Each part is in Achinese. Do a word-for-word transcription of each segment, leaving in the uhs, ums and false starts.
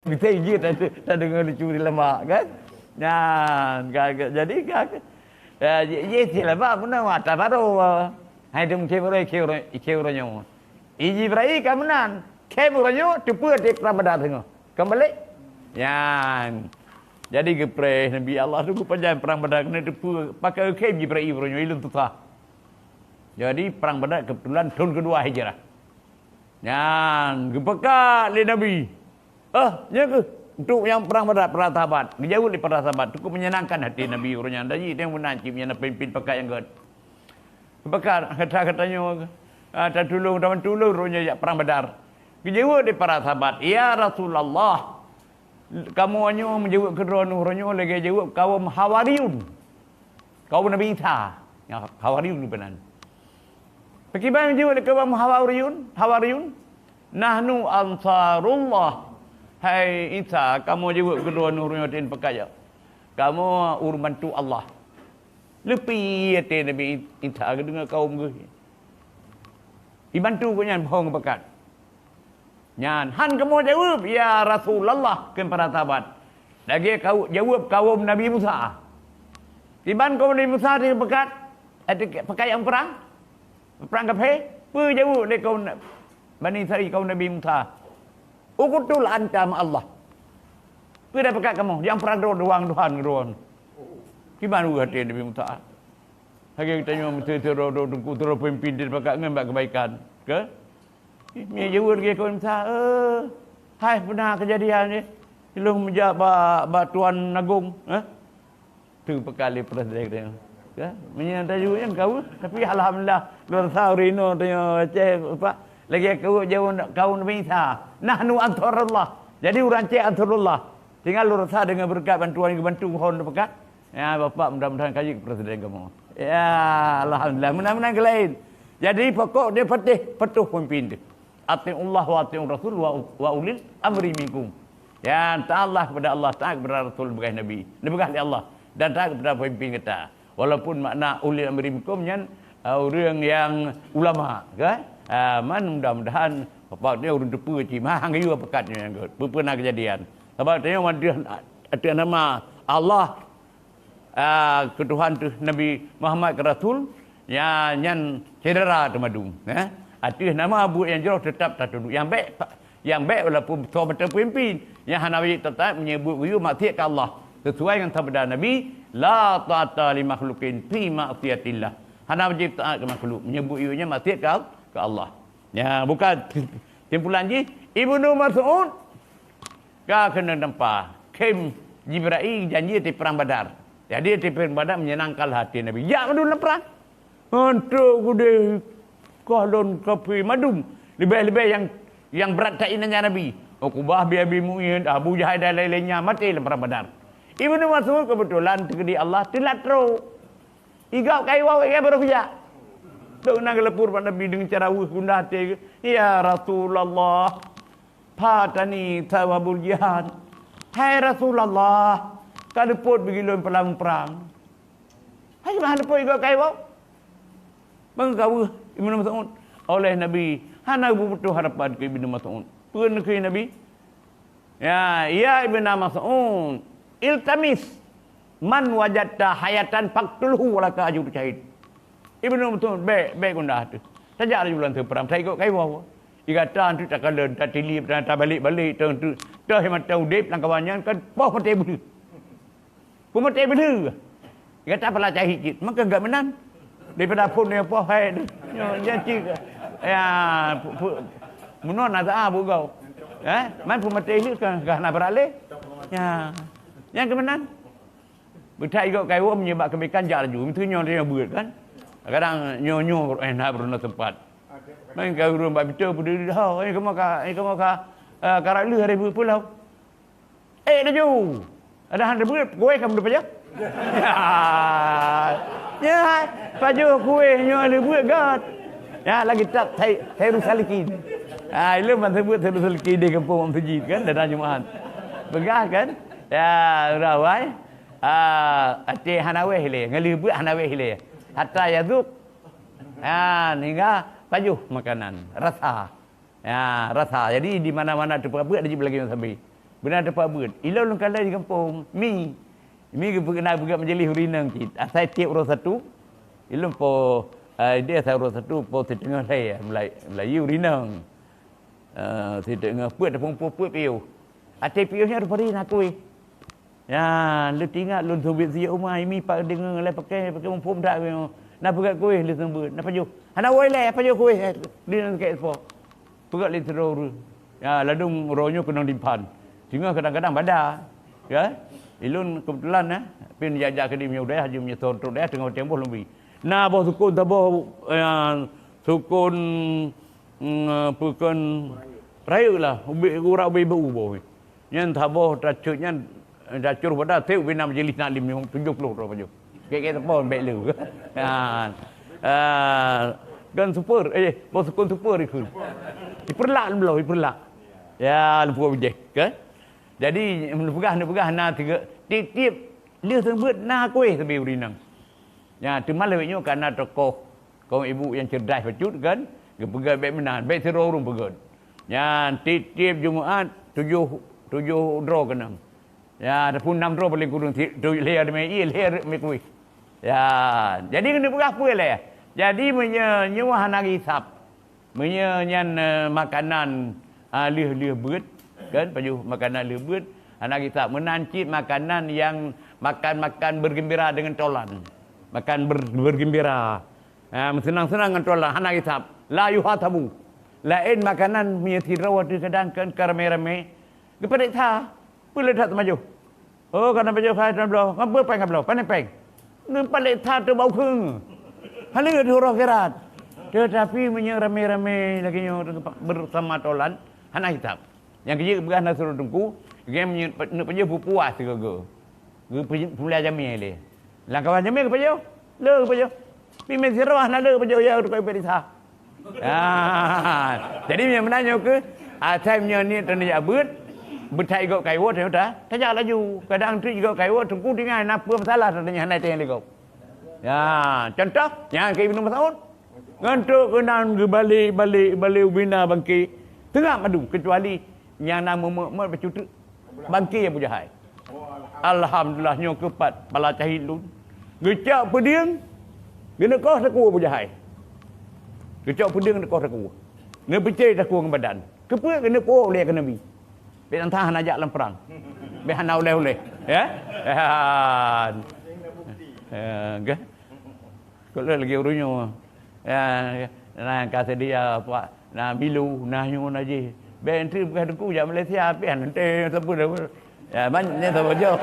Beutôi jeuet tadeungoe lucu di lemak, kan? Nyan, ka, ka, jadi, ka, ka, ya, ji, ji, di lemak meunan mata baroe. Hai, dum khém uroe, ikhém uroe, ikhém uroe nyoe. I Jibril ka meunan, khém uroe nyoe, teupeue di Prang Badar singoh. Ka balek? Nyan. Jadi geupreh Nabi Allah tu geupajan Prang Badar keuneuk teupeue, pakon khém Jibril uroe nyoe, ilôn susah. Jadi, Prang Badar keubeutulan thon keudua Hijrah. Nyan, geupeugah lé Nabi, "Eh, nyoe keuh untuk nyang Prang Badar, para sahabat." Geujaweueb lé para sahabat, cukup menyenangkan hati Nabi uroe nyan. Dan jih teuh meunan cit nyan peumimpin pakat nyang gét. Geupeugah kata-kata nyoe, ah, tatulông, tabantu ulôn uroe nyoe jak Prang Badar. Geujaweueb lé para sahabat, "Ya Rasulullah, kamoe nyoe meujaweueb keu droeneuh uroe nyoe lagèe jaweueb kawöm Hawariyun." Kawöm Nabi Isa, ya, Hawariyun geupeugah. Pakriban jaweueb lé kawöm Hawariyun, Hawariyun, "Nahnu ansarullah." Hai Isa, kamoe jaweueb keu droeneuh uroe nyoe teuh pakat jak. Kamoe ureueng bantu Allah. Leupie até Nabi Isa geudeungoe kawöm geuh. Ibantu gobnyan boh geupeugah. Nyan, "Han kamoe jaweueb, ya Rasulullah," kheun para sahabat. Lagèe kau jaweueb kawöm Nabi Musa. Iban kawöm Nabi Musa di peukat, eh, di peukat nyang prang, prang kafé, peue jaweueb lé kawöm Na-, Bani Israel kawöm Nabi Musa? "Uqtul anta ma'allah." Peue dah peukat kamoe? Nyang prang droe doang Tuhan ngon droe. Kiban weueh até Nabi Musa. Lagèe geutanyoe meusti sidroe-droe teungku, sidroe peumimpin di peukat ngon bak keubaikan. Ke? Mie jaweueb lagèe kawöm Musa, "Eh, hai peuna keujadian nyoe, ilôn meujak bak, bak Tuan Agong, eh?" Teupeugah lé presiden geutanyoe. Ya, meunyoe tajaweueb nyan kawöm, tapi alhamdulillah, lôn rasa ureueng inoe tanyoe Aceh, apa, lagèe kawöm jaweueb kawöm Nabi Isa, "Nahnu ansarullah." Jadi ureueng Aceh ansarullah. Tinggai lôn rasa deungon beureukat bantuan geubantu phon teupeugah. Ya, Bapak, mudah-mudahan ka jeuet keu presiden kamoe. Ya, alhamdulillah. Meunan-meunan keu laén. Jadi, pokok dia patuh, patuh pemimpin dia. "Atiullah wa atiur rasul wa, wa ulil amri minkum." Ya, taatlah kepada Allah, taat kepada Rasul, peugah Nabi. Dipeugah lé Allah. Dan taat kepada pemimpin gata. Walaupun makna ulil amri minkum nyan, ah, ureueng nyang ulama, kan? Ah, man mudah-mudahan Bapak ni ureueng teupeue cit, mah hang geuyue peukat nyoe nyang gét. Peue-peue na keujadian. Sabab tanyoe ateueh, ateueh nama Allah, ah, keu Tuhan teuh Nabi Muhammad keu Rasul, ya, nyan syedara teumadum, eh. Ateueh nama buet nyang jroh teutap tatunduk. Nyang bèk, nyang bèk walaupun soe mantong peumimpin, nyang hana wajéb taat meunyoe buet geuyue maksiat keu Allah. Sesuai ngon sabda Nabi, "La ta'ata li makhluqin fi ma'siyatillah." Hana wajéb taat keu makhluk meunyoe buet geuyue nyan maksiat keu, keu Allah. Ya, bukan, kesimpulan jih, Ibnu Mas'ud ka keuneuk tampa khém Jibril janji di Perang Badar. Jadi, di Perang Badar menyenangkan hati Nabi. Jak mandum lam perang. Untuk gudeh koh lôn kafé mandum. Leubeh-leubeh nyang, nyang brat that inan nyan Nabi. Uqbah bin Abi Mu'aid, Abu Jahal dan lain-lainnya maté lam Perang Badar. Ibnu Mas'ud kebetulan teukeudi Allah teulat trok. Igop kayée woe, igop baroe geujak. Trok na geuleupur bak Nabi deungon cara weueh gundah até, "Ya Rasulullah, fatani thawabul jihad." Hai Rasulullah, ka leupot bagi lôn peulang prang. Hai, bah leupot igop kayée woe. Meuka weueh Ibnu Mas'ud. Oleh Nabi, hana beutôi harapan keu Ibnu Mas'ud. Peue neukheun Nabi? Ya, ya Ibnu Mas'ud, "Iltamis man wajadta hayatan faqtulhu wa laka ajru syahid." Ibnu Mas'ud, "Bèk, bèk gundah teuh. Tajak laju lam teumpat perang, taigop kayée woe. Di gata antu takalon, tatilip, ta-, tabalek-balek, teuh, teuh, teuh mantong udép lam kawan nyan kan poh maté beuh." Peumaté beudeue. Gata peulah cahé cit, maka gak meunan. Daripada phon nyang poh hai tu. Nyoe, nyan cit. Ya, pu-, pu-, meunan asa buet gob. Eh, man peumaté lé ka, ka hana brat lé. Ya. Nyan keuh meunan. Beuthat igop kayée woe meunyoe bak keubikan jak laju. Meuteunyoe nyoe beuet kan. Kadang nyoe-nyoe, eh, na beureunoe teumpat. Man ka ureueng bak pintoe beudeue, "Ho, eh, kamoe ka, eh, kamoe ka, eh, ka rot lheueh hari beuet pulo." Eh, laju. Ada hana beuet, kueh kamoe pajoh. Ya. Ya, pajoh kueh nyoe lé beuet gat. Ya, lagi tak Sai-, Sairus Salikin. Ah, ilôn ban seubeuet Sairus Salikin di gampông Imam Sujid kan, daerah Jumaat. Peugah kan? Ya, udah wai. Ah, até hana wéh lé, ngon lé beuet hana wéh lé. Hatta yazuq. Ya, hingga pajoh makanan, rasa. Ya, rasa. Jadi, di mana-mana teumpat beuet, ada jih lagi nyang sabe. Beuna teupeu beuet. Ilôn lôn kalon di gampông, mi. Mi geupeugah na peugah majelis ureueng inong cit. Asai tiep uroe satu, ilôn po, ah, dia asai uroe satu, po siteungoh lhèe, mulai, mulai ureueng inong. Ah, siteungoh peuet, teupeue peuet piôh. Até piôh nyan rupari na kueh. Ya, lôn teuingat lôn seubiet sijak uma, imi pat deungoe lé pakai, pakai muphom that. Na peugah kueh lôn seubiet, na pajoh. Hana woe lé, pajoh kueh, eh, di nan kek po. Peugah lé sidroe ureueng. Ya, ladôm uroe nyoe keunong dipan. Singoh kadang-kadang bada. Ya. Ilôn keubeutulan, eh, pih jak-jak keudéh meunyoe udeb, haju meunyoe trok udeb, teungoh watèe boh lôn bi. Na boh sukon saboh, ya, sukon, mm, peue kon rayeuk lah, ubé, urak ubé beu boh. Nyan saboh tacok nyan, tacok pada teu ubé na majelis taklim tujoh ploh droe pajoh. Kek-kek teupon bèk lé. Ha. Ah, kon super, eh, boh sukon super ikheun. Ipeurlak lom bloe, ipeurlak. Ya, lupa bijéh, kan? Jadi, neupeugah, neupeugah na tiga, tiep-tiep lheueh seumeubeuet na kueh sabe ureueng inong. Nyan, teuma lawét nyoe ka na tokoh kaum ibu nyang cerdas bacut kan, geupeugah bèk meunan, bèk sidroe ureueng peugah. Nyan, tiep-tiep Jumaat tujoh, tujoh droe keunong. Ya, ataupun nam droe paléng kureueng, ti-, tu lhèe teumé ié, lhèe teumé kueh. Ya, jadi keuneuk peugah peue lé? Jadi meunyoe nyoe hana geuhisab. Meunyoe nyan, eh, makanan, ah, lheueh-lheueh beuet, kan, pajoh makanan lheueh beuet, hana geuhisab. Meunan cit makanan nyang makan-makan bergembira dengan tolan. Makan ber-, bergembira. Ah, meuseunang-seunang ngon tolan, hana geuhisab. La yuhasabu. Laén makanan meunyoe sidroe ateueh kadang kan ka ramé-ramé, geupareksa. Peue le that teumajoh? Oh, kana pajoh hai tuan bloe. Ngon peue péng ka bloe? Pane péng? Ngon palék that teuh bak ukeue. Hana geuturoh akhirat. Teutapi meunyoe ramé-ramé lagèe nyoe bersama tolan, hana hisab. Nyang keujeuet peugah na sidroe teungku, geuneuk pajoh peupuas sigoe-goe. Geupeulajami lé. Lam kawan jamé geupajoh, le geupajoh. Pih meusidroe hana le geupajoh, ya, tukang ibadat sa. Ah, jadi meunyoe meunan nyoe keuh, asai meunyoe niet teuh jak beuet, beuthai gob kaiwoe teuh ta, tajak laju. Kadang treuk gob kaiwoe teungku tinggai na peue masalah teuh hana teuh lé gob. Ya, contoh, nyang keu Ibnu Mas'ud. Ngon trok keunan geubalek-balek, balek ubina bangke. Teungap madu, kecuali nyang na meumeuet-meuet bacut teuk. Bangke Abu Jahai. Alhamdulillah, nyoe keuh pat pala cahit lôn. Geucok peudeueng, geuneuk koh takue Abu Jahai. Geucok peudeueng, geuneuk koh takue. Neupeucre takue ngon badan. Keupeue? Geuneuk puwoe ulèe keu Nabi. Bèk nan hana jak lam prang. Bèk hana ulèe-ulèe. Ya? Ya, kan? Sekolah lagi urus nyoe. Ya, na ka sedia, Pak. Na milu, na nyoe, na jih. Bèk entri bukan teungku jak Malaysia, pih nanti sapu dah. Ya, banyak ni sapu jauh.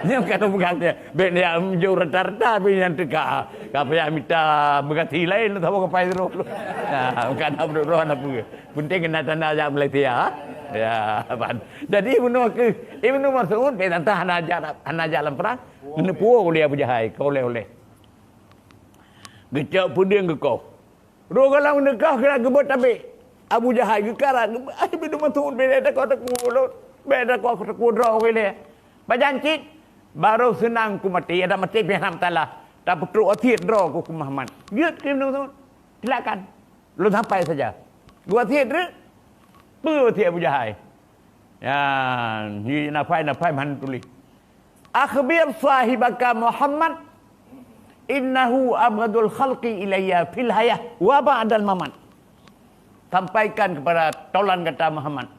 Ni kata bukan dia. Bèk dia jauh rata-rata, pih yang teka. Ka payah mita berkati lain, sapu ke pai terus. Ya, bukan nak berdoa, nak pergi. Penting kena tanda jak Malaysia. Ya, ban. Jadi, Ibnu ke, Ibnu Mas'ud, bèk tantang hana jak, hana jak lam perang. Kena puwoe ulèe Abu Jahai, keu ulèe-ulèe. Geucok peudeueng geukoh. Roh galak meuneukoh kira geubeuet tabek. Abu Jahai geukarat, geubeuet, "Ai, Ibnu Mas'ud, bèk takoh takue lôn. Bèk takoh takue droe ulèe." Pajan cit, "Barô seunang ku maté, adak maté pih hana masalah. Tapeutrok wasiet droe ku keu Muhammad." Jeuet keu Ibnu Mas'ud. Silakan. Lôn sampai saja. Geuwasiet treuk. Peue wasiet Abu Jahai? Ya, ni nafai-nafai man tuléh. "Akhbir sahibaka Muhammad, innahu abghadul khalqi ilayya fil hayah wa ba'dal mamat." Sampaikan kepada tolan gata Muhammad,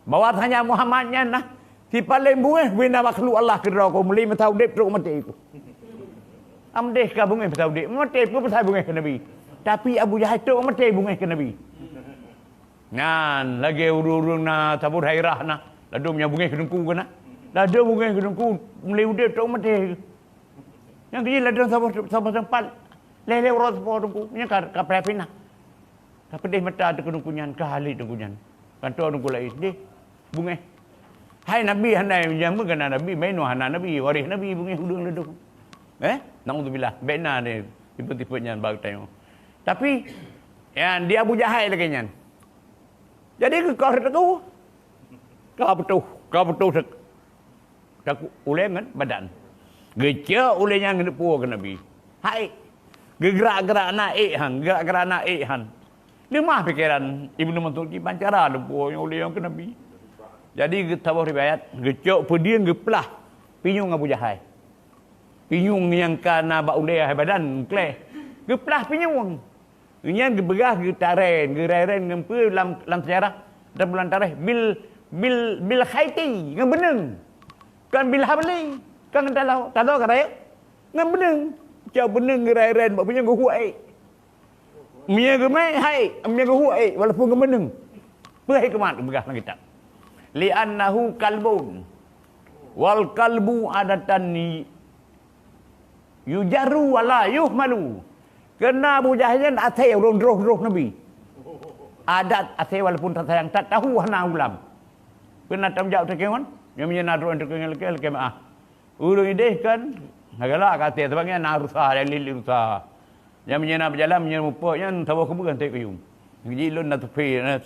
bahwasanya Muhammad nyan nah si paleng beungèh bina makhluk Allah keudroe ku, mulai masa udép trok maté ku. Amdeh ka beungèh masa udép, maté pun pasai beungèh keu Nabi. Tapi Abu Jahai trok maté beungèh keu Nabi. Nyan, lagèe ureueng-ureueng na saboh daerah na, ladôm nyang beungèh keu teungku keunan. Ladôm beungèh keu teungku, mulai udép trok maté. Nyang keujih ladôm saboh, saboh teumpat, lhèe-lhèe uroe saboh teungku, nyan ka, ka payah pinah. Ka peudeh mata teungku nyan, ka haleut teungku nyan. Kanto teungku laén, deh, beungèh. Hai Nabi hana nyang meugana Nabi, meunyoe hana Nabi, waréh Nabi beungèh ureueng ladôm. Eh? Naudzubillah, bèk na deh, tipe-tipe nyan bak tanyoe. Tapi, nyan, di Abu Jahai lagèe nyan. Jadi geukoh takue. Ka putôh, ka putôh tek-, takue ulèe ngon badan. Geucok ulèe nyan geuneuk puwoe keu Nabi. Hai. Geugeurak-geurak na ék han, geugeurak-geurak na ék han. Leumah pikeran Ibnu Mas'ud kiban cara leupuwoe ulèe nyan keu Nabi. Jadi geutabôh riwayat, geucok peudeueng geuplah pinyueng Abu Jahai. Pinyueng nyang ka na bak ulée hai badan, kleh. Geuplah pinyueng. Nyan geupeugah geutarén, geurairen ngon peue lam, lam sejarah ataupun lam tarikh bil, bil, bil khaiti, ngon beuneueng. Kon bil habli, kon ngon taloe, taloe ka rayeuk. Ngon beuneueng. Cok beuneueng geurairen bak pinyueng geuhuek ék. Meunyoe geumé hai, meunyoe geuhuek ék walaupun ngon beuneueng. Peue hikmat geupeugah lam kitab? Li'annahu kalbun. Wal kalbu adatan yujarru wala yuhmalu. Keureuna Abu Jahal nyan asée ureuëng droh-droh Nabi. Adat asée walaupun that sayang that tahu hana ulam. Pernah tam jak teukeungon? Nyang meunyoe na droe teukeungon leuke leuke maah. Ureuëng ideh kan galak ka asée sebab nyan na rusa dan lili rusa. Nyang meunyoe na beujalan meunyoe mupok nyan saboh keubeuh teukeuyum. Ji lôn na teuphe na,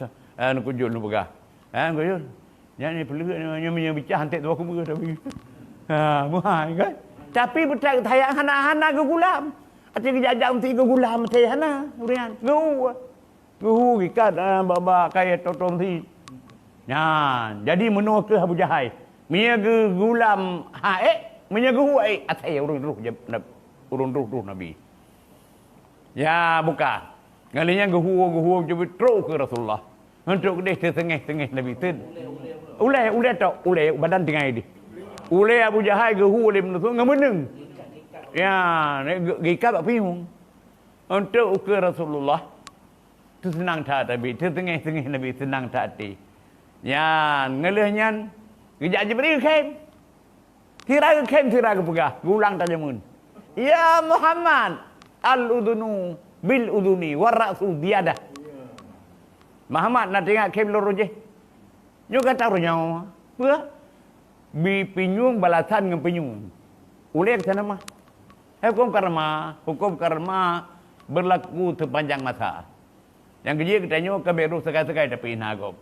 na kujul lôn peugah. Ha kujul. Nyan ni peuleueh nyoe meunyoe bicah antek dua kubu tapi. Ha, muhai kan. Tapi beutak sayang hana-hana geugulam. Ati geujak-jak meusti geugulam meusti hana ureuëng nyan. Geuhu. Geuhu gikat bak-bak kayée totom si. Nyan, jadi meunoe keuh Abu Jahai. Meunyoe geugulam haék, meunyoe geuhu ék asai ureuëng roh ureuëng roh-roh Nabi. Ya buka. Ngon lheueh nyan geuhuo-geuhuo jeuet trok keu Rasulullah. Untuk deh teuteungéh-teungéh Nabi teun. Ulée, ulée tok, ulée badan tinggai deh. Ulée Abu Jahal geuhuo lé meunusuk ngon beuneueng. Ya, geuikat bak pinyueng. Untuk keu Rasulullah teuseunang that Nabi, teuteungéh-teungéh Nabi seunang that até. Nyan ngon lheueh nyan geujak Jibril khem. Sira geukhem sira geupeugah, geulang tajameun. Ya Muhammad, al-udhunu bil udhuni war ra'su ziyadah. Muhammad na teuingat khem lôn roh jih. Nyoe gata roh nyoe. Peue? Bi pinyueng balasan ngon pinyueng. Ulée keu sana mah. Huköm karma, huköm karma beurlaku seupanjang masa. Nyang keujeuet geutanyoe ka bèk roh sagai-sagai tapeuhina gob.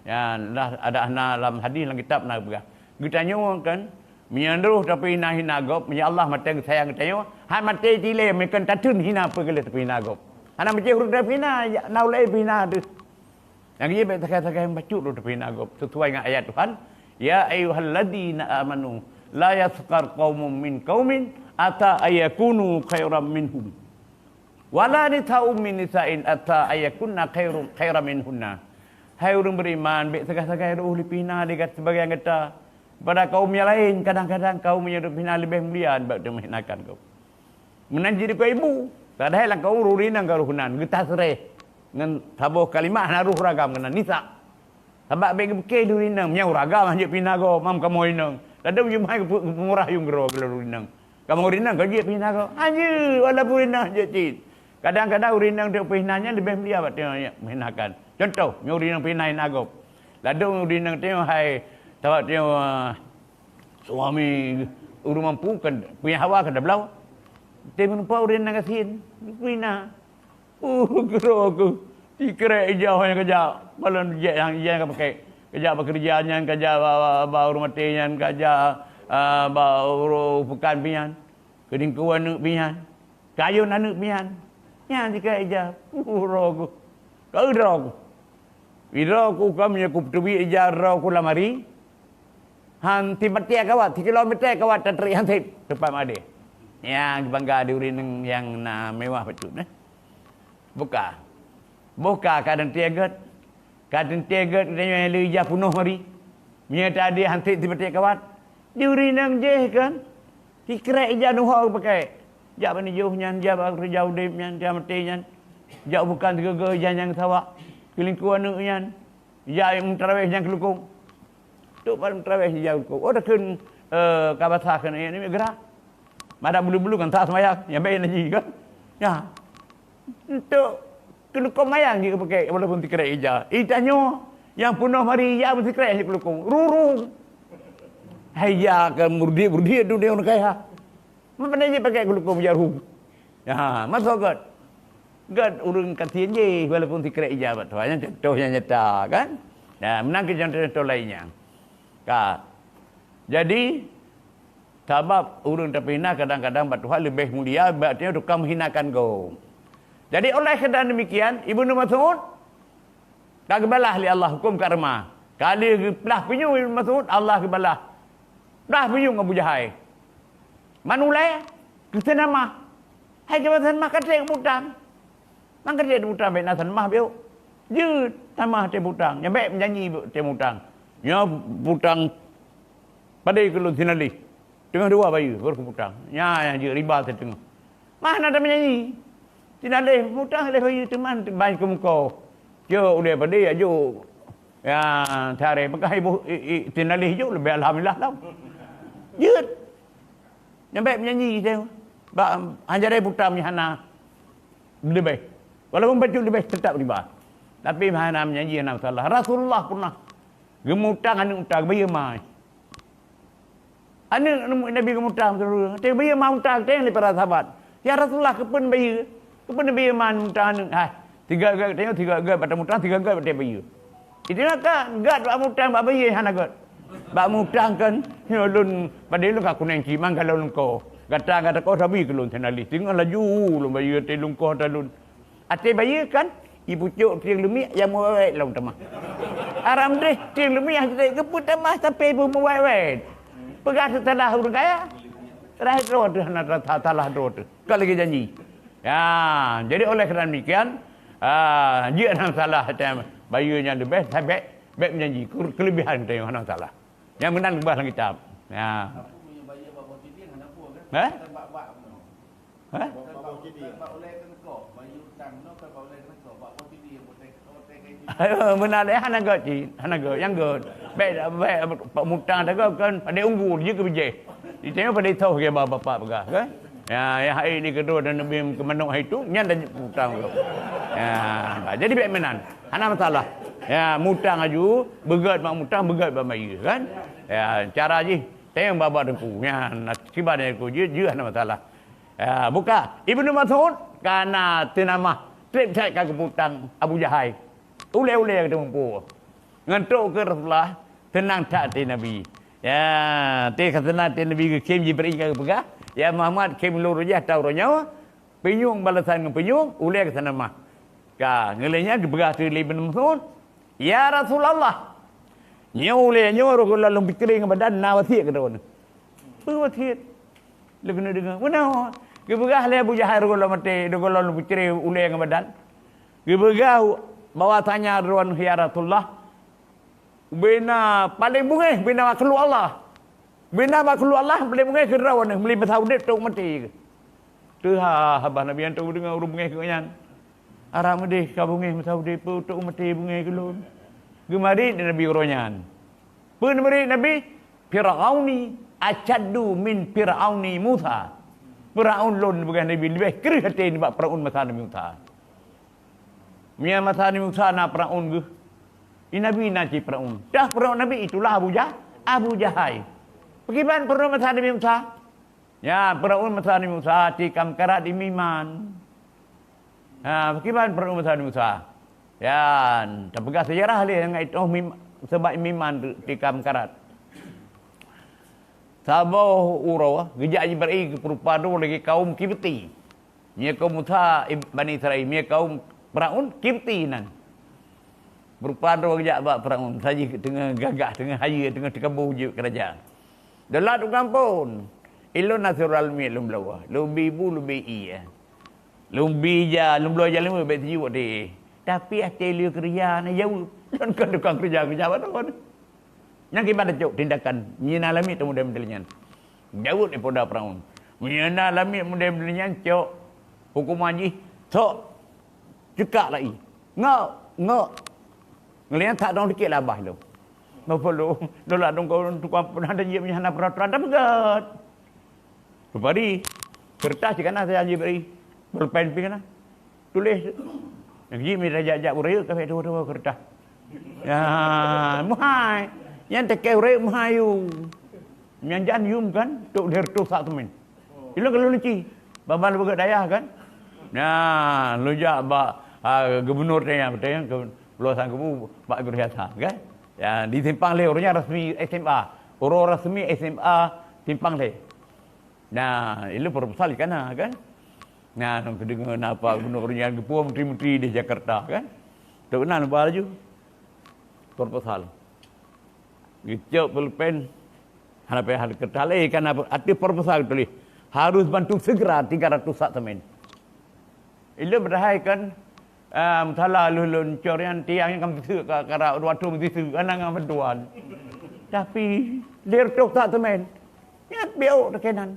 Nyan lah ada hana lam hadis lam kitab na peugah. Geutanyoe kan meunyoe roh tapeuhina-hina gob, meunyoe Allah maté geusayang geutanyoe, hai maté cilée meukon tateun hina peue geuleh tapeuhina gob. Hana meucéh ureuëng tapeuhina, na ulée peuhina deuh. Nyang keujeuet bèk sagai-sagai bacut roh tapeuhina gob sesuai ngon ayat Tuhan, "Ya ayyuhalladzina amanu la yaskhar qaumun min qaumin asa ayyakunu khairam minhum." Wala nisa'un min nisa'in asa ayakunna khairum khairan minhunna. Hai ureuëng beriman, bèk sagai-sagai roh lipihna lé gata sibagian gata pada kaum nyang laén, kadang-kadang kaum nyang lipihna leubeh mulia bak teumeuhinakan kaum. Meunan jih dikeue ibu, padahai lam kaum ureuëng inong ka roh nan geutasreh ngon saboh kalimat hana roh ragam keunan nisa. Sabab bèk geupike lé ureuëng inong, meunyoe ureuëng agam hanjeuet pih na gob, mam kamoe inong. Ladôm jeumaih geupeumurah yuem keudroe keu lé ureuëng inong. Kamoe ureuëng inong ka jeuet pih na gob. Hanjeuet, walaupun ureuëng inong hanjeuet cit. Kadang-kadang ureuëng inong teuk pih na nyan leubeh mulia bak teungoh pih na kan. Contoh, meunyoe ureuëng inong pih na, na gob. Ladôm ureuëng inong teungoh hai, sabab teungoh, ah, suami ureuëng mampu kan, punya hawa kan dah blau. Tapi meunyoe ureuëng inong gasien, pih na. Uh, keudroe keuh. Sikrek ija nyang kajak. Balon jek nyang ija nyang kapakai. Kajak bekerja nyan, kajak ba, ba, ba ureuëng maté nyan, kajak, ah, ba ureuëng peukan pih nyan. Keudingkue aneuëk pih nyan. Kayôn aneuëk pih nyan. Nyan sikrek ija. Uh, droe keuh. Keu droe keuh. Idroe ku ka meunyoe kupeuteubiet ija droe ku lam ari, han simeter kawat, sikilômeter kawat tatrik han sép teumpat meudeh. Nyang bangga di ureuëng nyang na mewah bacut, eh. Buka. Boh ka, ka teuntée gét. Ka teuntée gét geutanyoe nyang le ija peunoh mari. Meunyoe tadi han sép simeter kawat, di ureuëng inong jih kan. Sikrek ija neuho geupakai. Jak bak nijoh nyan, jak bak keureuja udeb nyan, jak maté nyan. Jak bukan sigoe-goe ija nyang sawak. Keulingkue aneuëk nyan. Ija meuteraweh nyang keulukong. Tuk pat meuteraweh ija keulukong. Oh, takheun, eh, ka basah keunan, eh, ni geura. Madak bulu-bulu kan tak seumayang. Nyang baik na ji kan. Ya. Untuk keulukong mayang jih geupakai walaupun sikrek ija. Itanyoe nyang peunoh mari ija meusikrek nyang keulukong. Ruru. Hai ija ka murdi-murdi dunia ureuëng kaya. Meupeuna jih pakai keulukong jaroe. Ya, masoe gét. Gét ureuëng kasihan jih walaupun sikrek ija bak Tuhan. Nyan contoh nyang nyata kan. Ya, meunan keu contoh-contoh lainnya. Ka. Jadi, sabab ureuëng tapeuhina kadang-kadang bak Tuhan leubeh mulia bak tanyoe tukang meuhinakan gob. Jadi, oleh keuadaan demikian, Ibnu Mas'ud ka geubalah lé Allah huköm karma. Ka lheueh geuplah pinyueng Ibnu Mas'ud, Allah geubalah. Plah pinyueng Abu Jahai. Man ulée, keu seunamah. Hai keu seunamah ka treb keu mutang. Man ka treb keu mutang, bék na seunamah biôh. Jeuet seunamah treb mutang. Nyan bék meujanji treb mutang. Nyoe mutang padé keu lôn sinalih. Teungoh dua bayeue, baru keu mutang. Nyan, nyan jeuet riba siteungoh. Mah na tameujanji. Sinaleh mutang lé bayeue teuma ban keu muka. Cok ulée padé ajok. Ya, taré peugah ibu, i, i, sinaleh jok leubeh alhamdulillah lom. Jeuet. Nyan bék meujanji teuh. Bak hanjari mutang nyan hana leubeh. Walaupun bacut leubeh tetap riba. Tapi hana meujanji hana masalah. Rasulullah pernah geumutang aneuk mutang bayeue mai. Aneuk Nabi geumutang, teuh bayeue ma mutang, teuh lé para sahabat, "Ya Rasulullah, keupeue bayeue? Keupeue bayeue ma mutang aneuk?" Hai, tiga göt tanyoe, tiga göt bak mutang, tiga göt bak bayeue. Itu ka göt bak mutang, bak bayeue hana göt. Bak mutang kan, nyoe lôn padé lôn ka kuneng cit, mang galon lôn ko. Gata, gata ko sabe keu lôn sinaleh. Teungoh laju lôn bayeue teuh lôn ko ata lôn. Até bayeue kan, ipucok tieng leumiek nyang meuwét-wét lom tamah. Aram deh tieng leumiek hana jeuet keupeue tamah sampoe beumeuwét-wét. Peugah teusalah ureueng kaya. Teusalah droe teuh, hana teusalah droe teuh. Ka lagée janji. Ya, jadi oleh karena demikian, ah, jeuet hana salah, bayeue nyang leubeh, bék, bék meujanji, keu-, keulebihan teuh hana salah. Nyang meunan leubeh lam kitab. Ya. Hah? Hah? Meunan lé hana göt cit, hana göt, nyang göt. Bék, bék, bak mutang ata göt kan, padé unggul jih keu bijéh. Ditanyong padé tho keu bapak peugah kan. Ya, ya hai ni keudroe dan nabi keumanok hai tu, nyan dah mutang tu. Ya, jadi bék meunan. Hana masalah. Ya, mutang aju, beugöt bak mutang, beugöt bak bayeue kan. Ya, cara jih, tanyong bak teungku. Nyan, siban teungku jih, jih hana masalah. Ya, buka. Ibnu Mas'ud ka na seunamah treb that ka geumutang Abu Jahai. Ulée-ulée ka teumeupo. Ngon trok keu Rasulullah, seunang that até Nabi. Ya, até ka seunang até Nabi geukheun Jibril ka geupeugah, "Ya Muhammad, kheun lôn rujah tau uroe nyoe, pinyueng balasan ngon pinyueng, ulée ka seunamah." Ka, ngon lheueh nyan geupeugah lé Ibnu Mas'ud, "Ya Rasulullah, nyoe ulée nyoe roh gohlom lôn peucre ngon badan na wasiet keu droeneuh." Peue wasiet? Lé keuneuk deungoe. Meunoe, geupeugah lé Abu Jahal roh gohlom maté, roh gohlom lôn peucre ulée ngon badan. Geupeugah bahwasanya droeneuh ya Rasulullah, ubena paleng beungéh, ubena makhluk Allah. Ubena makhluk Allah paleng beungéh keu droeneuh, meuli masa udeb trok maté. Teuha haba Nabi nyan trok deungoe ureueng beungéh keu nyan. Arak meudeh ka beungéh masa udeb, trok maté beungéh keu lôn. Geumarit Nabi uroe nyan. Peue neumarit Nabi? "Fir'auni asyaddu min Fir'auni Musa." Firaun lôn peugah Nabi leubeh kreueh até nibak Firaun masa Nabi Musa. Meunyo masa Nabi Musa na Firaun geuh, di Nabi na cit Firaun. Dah Firaun Nabi, itulah Abu Jah-, Abu Jahai. Pakriban Firaun masa Nabi Musa? Ya, Firaun masa Nabi Musa, tikam karat di Miman. Ha, pakriban Firaun masa Nabi Musa? Ya, tapeugah sejarah lé ngon itu mim-, sebab Miman tu tikam karat. Saboh uroe, geujak Jibril geupeurupa droe lagée kaum Kibti. Meunyo kaum Musa, ib-, Bani Israel, meunyo kaum Firaun, Kibti nan. Berupa droe geujak bak Firaun, sajih teungoh gagah, teungoh hayeue, teungoh teukaboh jeuet keurajeuen. Dolat u gampông, ilôn na syedara leumiek lôn bloe, lôn bi bu, lôn bi ié. Lôn bi ija, lôn bloe ija leumiek bék teujuek deh. Tapi até lôn keureuja na jaweueb. Lôn kon tukang keureuja, keureuja bak droe. Nyang kiban tacok tindakan, meunyo na lamiet teumudai model nyan. Jaweueb lé poda Firaun. Meunyo na lamiet model-model nyan, cok huköman jih, sok ceukak lai. Ngok, ngok. Ngon lheueh nyan that dong dikit labah lom. Napa lom? Dolat dong kau tukang pernah dah jeuet meunyo hana peraturan dah peugöt. Rupadi, keureutah cit kana sajan jibri, bolpen pih kana. Tuléh. Nyang jih mita jak-jak ureueng ka dua-dua keureutah. Ya, meuhai. Nyang teuke ureueng meuhai yu. Nyang jan yum kan, tok dua ratus sak temen. Ilong kalau luci. Baban beugöt dayah kan. Nah, lujak bak, ah, gubernur tanya, tanya ke Pulau Sangkebu, Pak Guru Hasan kan. Ya, di simpang lé ureueng nyan rasmi S M A. Uroe rasmi S M A simpang lé. Nah, ilong proposal kana kan. Nah, nang keudeungoe na Pak Gubernur nyan geupeue menteri-menteri di Jakarta kan. Tok nan ba laju. Proposal. Geucok pulpen, hana payah lé keutalé, kana ateueh proposal tuléh, harus bantu segera tiga ratus sak semen. Ilôn padahai kan, ah, masalah lôn, lôn cor nyan tiang nyan kan meuteuseuek ka, ka rot dua thon meuteuseuek, hana ngon bantuan. Tapi, lhèe reutôh sak semen, nyan biôk teukenan.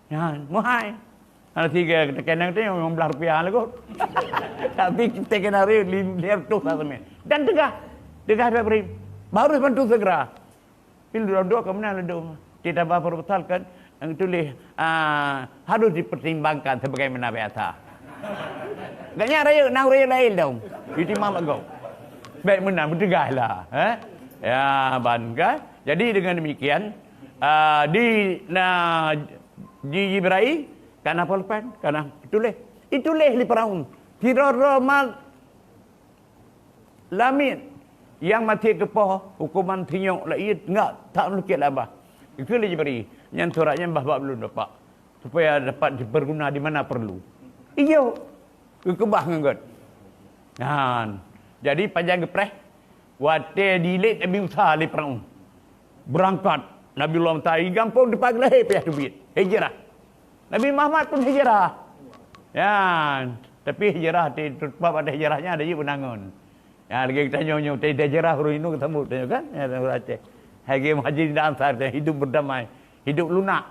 Nyan, meuhai. Hana siga teukenan teuh limong blaih rupiah lagoe. Tapi teukenan rhot lim-, lhèe reutôh sak semen. Dan teugah, teugah dibri. Harus bantu segera. Pih lôn dua ka meunan lôn dum. Ditambah proposal kan, nyang tuléh, ah, harus dipertimbangkan sebagaimana biasa. Gobnyan rayeuk, na ureueng laén dong. Ditimang bak gob. Bèk meunan, beuteugah lah, eh? Ya, ban kan? Jadi dengan demikian, ah, di, na, di Jibril, kana pulpen, kana tuléh. Ituléh lé Firaun. Sidroe-droe mat lamiet nyang maté keupoh huköman sinyok lé ié ngat that meulukét lam bah. Geukheun lé Jibril, "Nyan surat nyan bah bak ulôn, Bapak, supaya dapat diperguna di mana perlu." Ijok, geukeubah ngon gèt. Nyan, jadi pajan geupreh, watèe diilét Nabi Musa lé Firaun. Beurangkat, Nabi Allah Musa i gampông teumpat geulahé payah teubiet. Hijrah. Nabi Muhammad pun hijrah. Ya, tapi hijrah di teumpat pada hijrah nyan ada jih beunangon. Ya, lagèe geutanyoe nyoe, teuh hijrah ureueng inong geusambot tanyoe kan? Ya, ureueng Aceh. Hai geuh Muhajirin dan Ansar, hidup berdamai, hidup lunak.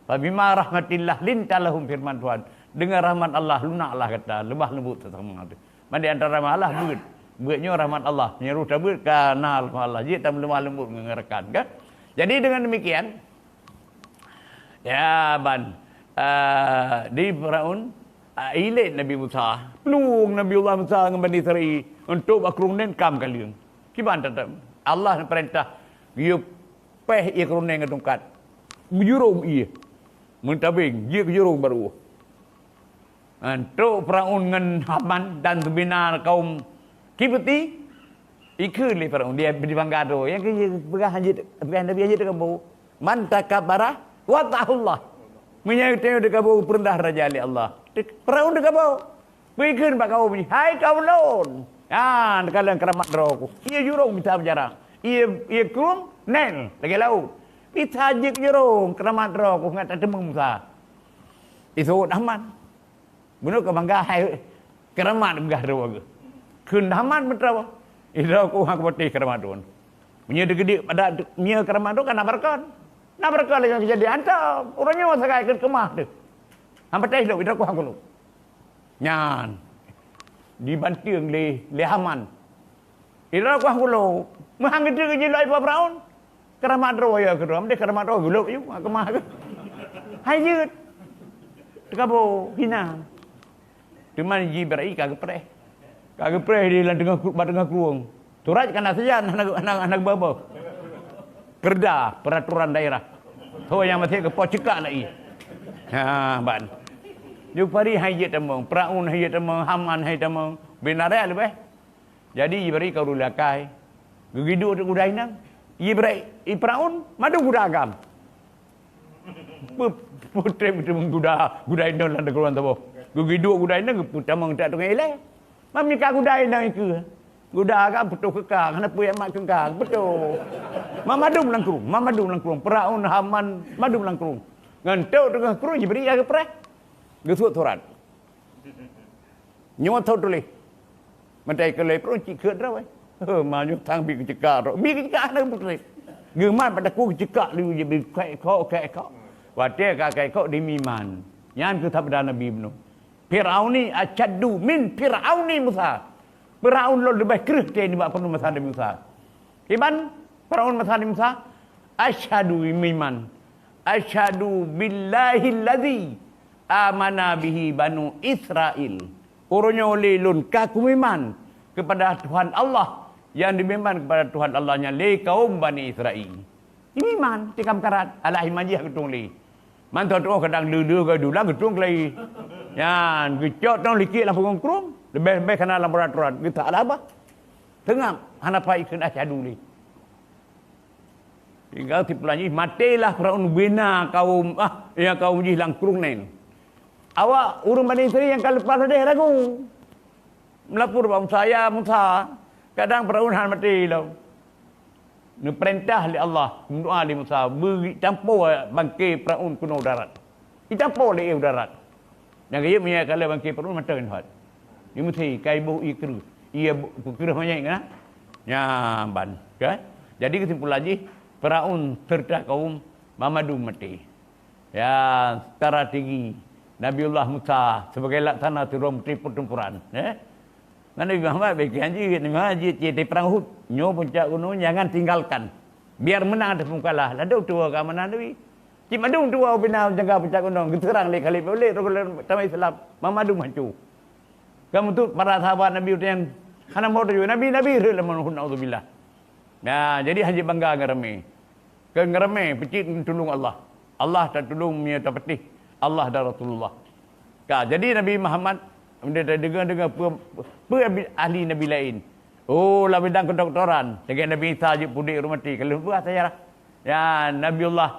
"Fabima rahmatillah linta lahum," firman Tuhan. Dengan rahmat Allah, lunaklah gata, lemah lembut sesama tu. Man di antara rahmat Allah, beuet. Beuet nyoe rahmat Allah. Meunyoe roh tabeuet, ka na rahmat Allah. Jeuet tameulemah lembut ngon rakan, kan? Jadi dengan demikian, ya, ban, eh, di Firaun, eh, ilét Nabi Musa. Plueng Nabi Allah Musa ngon Bani Israel. Untuk bak krueng nyan kam kaleueng. Kiban teutap. Allah neupeurintah. Geuyue péh ié krueng nyan ngon tungkat. Meujurông ié. Meutabeng, jeuet keu jurông barô. Trok Firaun ngon Haman dan seubina kaum Kipti, ikheun lé Firaun, dia bri bangga tu. Nyang keu peugah hanjeuet, peugah Nabi hanjeuet teukeubô. "Man takabbara, wada'ahullah." Meunyoe tanyoe teukeubô, peureudah raja lé Allah. Firaun teukeubô. Peue ikheun bak kaum jih, "Hai kaum lôn, nyan kalon keuramat droe ku. Ié jurông mita meujarang. Ié, ié krueng, Nil, lagèe laôt. Mita jeuet jurông keuramat droe ku ngat tateumeung Musa." Iseuôt Haman. Bunoe ka bangga hai keuramat gah droe geuh. Kheun Haman meutroe, "Idroe ku hana kupatéh keuramat droe. Meunyoe teukeudeuek pada meunyoe keuramat droe ka na barokon. Na barokon lagèe keujadian teuh. Uroe nyoe sagai keu keumah teuh. Hana patéh lôn, idroe ku hana kulôn." Nyan, jibanteung lé, lé Haman. Idroe ku hana kulôn, meuhan geuteuek jilok ié Firaun. Keuramat droe ya keudroe, meunan keuramat droe geulok yue, keumah geuh. Hai jeuet. Teukeubô, hina. Teuma Jibril ka geupreh. Ka geupreh di lam teungoh, bak teungoh krueng. Surat ka na sajan, hana, hana, hana geubaboh. Perda, peraturan daerah. Ho nyang maté keupoh ceukak lagi. Ha, ban. Jupari hai jeuet tamong, Firaun hai jeuet tamong, Haman hai tamong. Binaria leubeh. Jadi Jibril ka ureueng lakèe. Geugiduek teuk guda inong. Jibril, i Firaun, mandum guda agam. Pu-, putéh meuteumèe guda, guda inong lam keuluwarga saboh. Geugiduek guda inong, geupeutamong that teungoh ilèe. Mami ka guda inong ikeue. Guda agam putôh keukang, hana peue mat keukang, putôh. Ma mandum lam krueng, ma mandum lam krueng. Firaun, Haman, mandum lam krueng. Ngon trok teungoh krueng, Jibril ka geupreh. Geusuet surat. Nyoe thon tuléh. Meutai keu lhèe pruet cit kheun droe. Heuh, ma nyoe thang bi keuceukak droe. Bi keuceukak hana beutôi. Geumat bak takue keuceukak laju jibi kèk kok, kèk kok. Watèe ka kèk kok dimiman. Nyan keuh sabda Nabi bunoe. Fir'auni asyaddu min Fir'auni Musa. Firaun lôn leubeh kreueh teuh nibak Firaun masa Nabi Musa. Iban Firaun masa Nabi Musa, "Asyhadu," imiman, "asyhadu billahilladzi amana bihi Banu Israil." Uroe nyoe lé lôn ka kumiman keupada Tuhan Allah, nyang diiman keupada Tuhan Allah nyan lé kaum Bani Israil. Imiman, tikam karat, alah iman jih geutueng lé. Mantong tuoh kadang leu-leu geudulang geutueng keulai. Nyan, geucok tong likek lam punggong krueng, leubeh-leubeh kana lam peraturan, geutak lah bah. Teungab, hana pai kheun asyhadu lé. Tinggai sipulan jih, matélah Firaun bina kaum, ah, ya kaum jih lam krueng nyan. Awak ureueng Bani Israel nyang ka leupah sadeh ragu. Meulapor bak Musa, "Ya Musa, kadang Firaun han maté lom." Neupeurintah lé Allah, meudoa lé Musa, beutampo bangke Firaun keunoe u darat. Itampo lé u darat. Nyang geuyue meunyoe ka lheueh bangke Firaun mantong that. Di Mesir, ka iboh ié kreueh. Ié bu-, kreueh manyét kan? Nyan ban, kan? Jadi keusimpulan jih, Firaun seureuta kaum mandum maté. Ya, strategi Nabiullah Musa sebagai laksana sidroe menteri pertempuran, eh? Ngon Nabi Muhammad bèk kian jeuet, Nabi Muhammad jeuet cit di perang Uhud. Nyoe puncak gunong jangan tinggalkan. Biar menang ataupun kalah, ladôm tuwoe keamanan Nabi. Cit mandum tuwoe bina jaga puncak gunong, geuseurang lé Khalid bin Walid, rukun utama Islam, mandum hanco. Ka meuteuk para sahabat Nabi nyang hana meutuju, Nabi, Nabi rhot lam Uhud, naudzubillah. Nah, jadi hanjeuet bangga ngon ramé. Keu ngeureume peucit tulông Allah. Allah tatulông meunyoe tapatéh Allah dan Rasulullah. Ka, jadi Nabi Muhammad, meunyoe tadeungoe-deungoe peue, peue ahli nabi laén. Oh, lam bidang kedoktoran, lagèe Nabi Isa jeuet pudek ureueng maté, ka lheueh peugah sejarah. Ya, Nabiullah,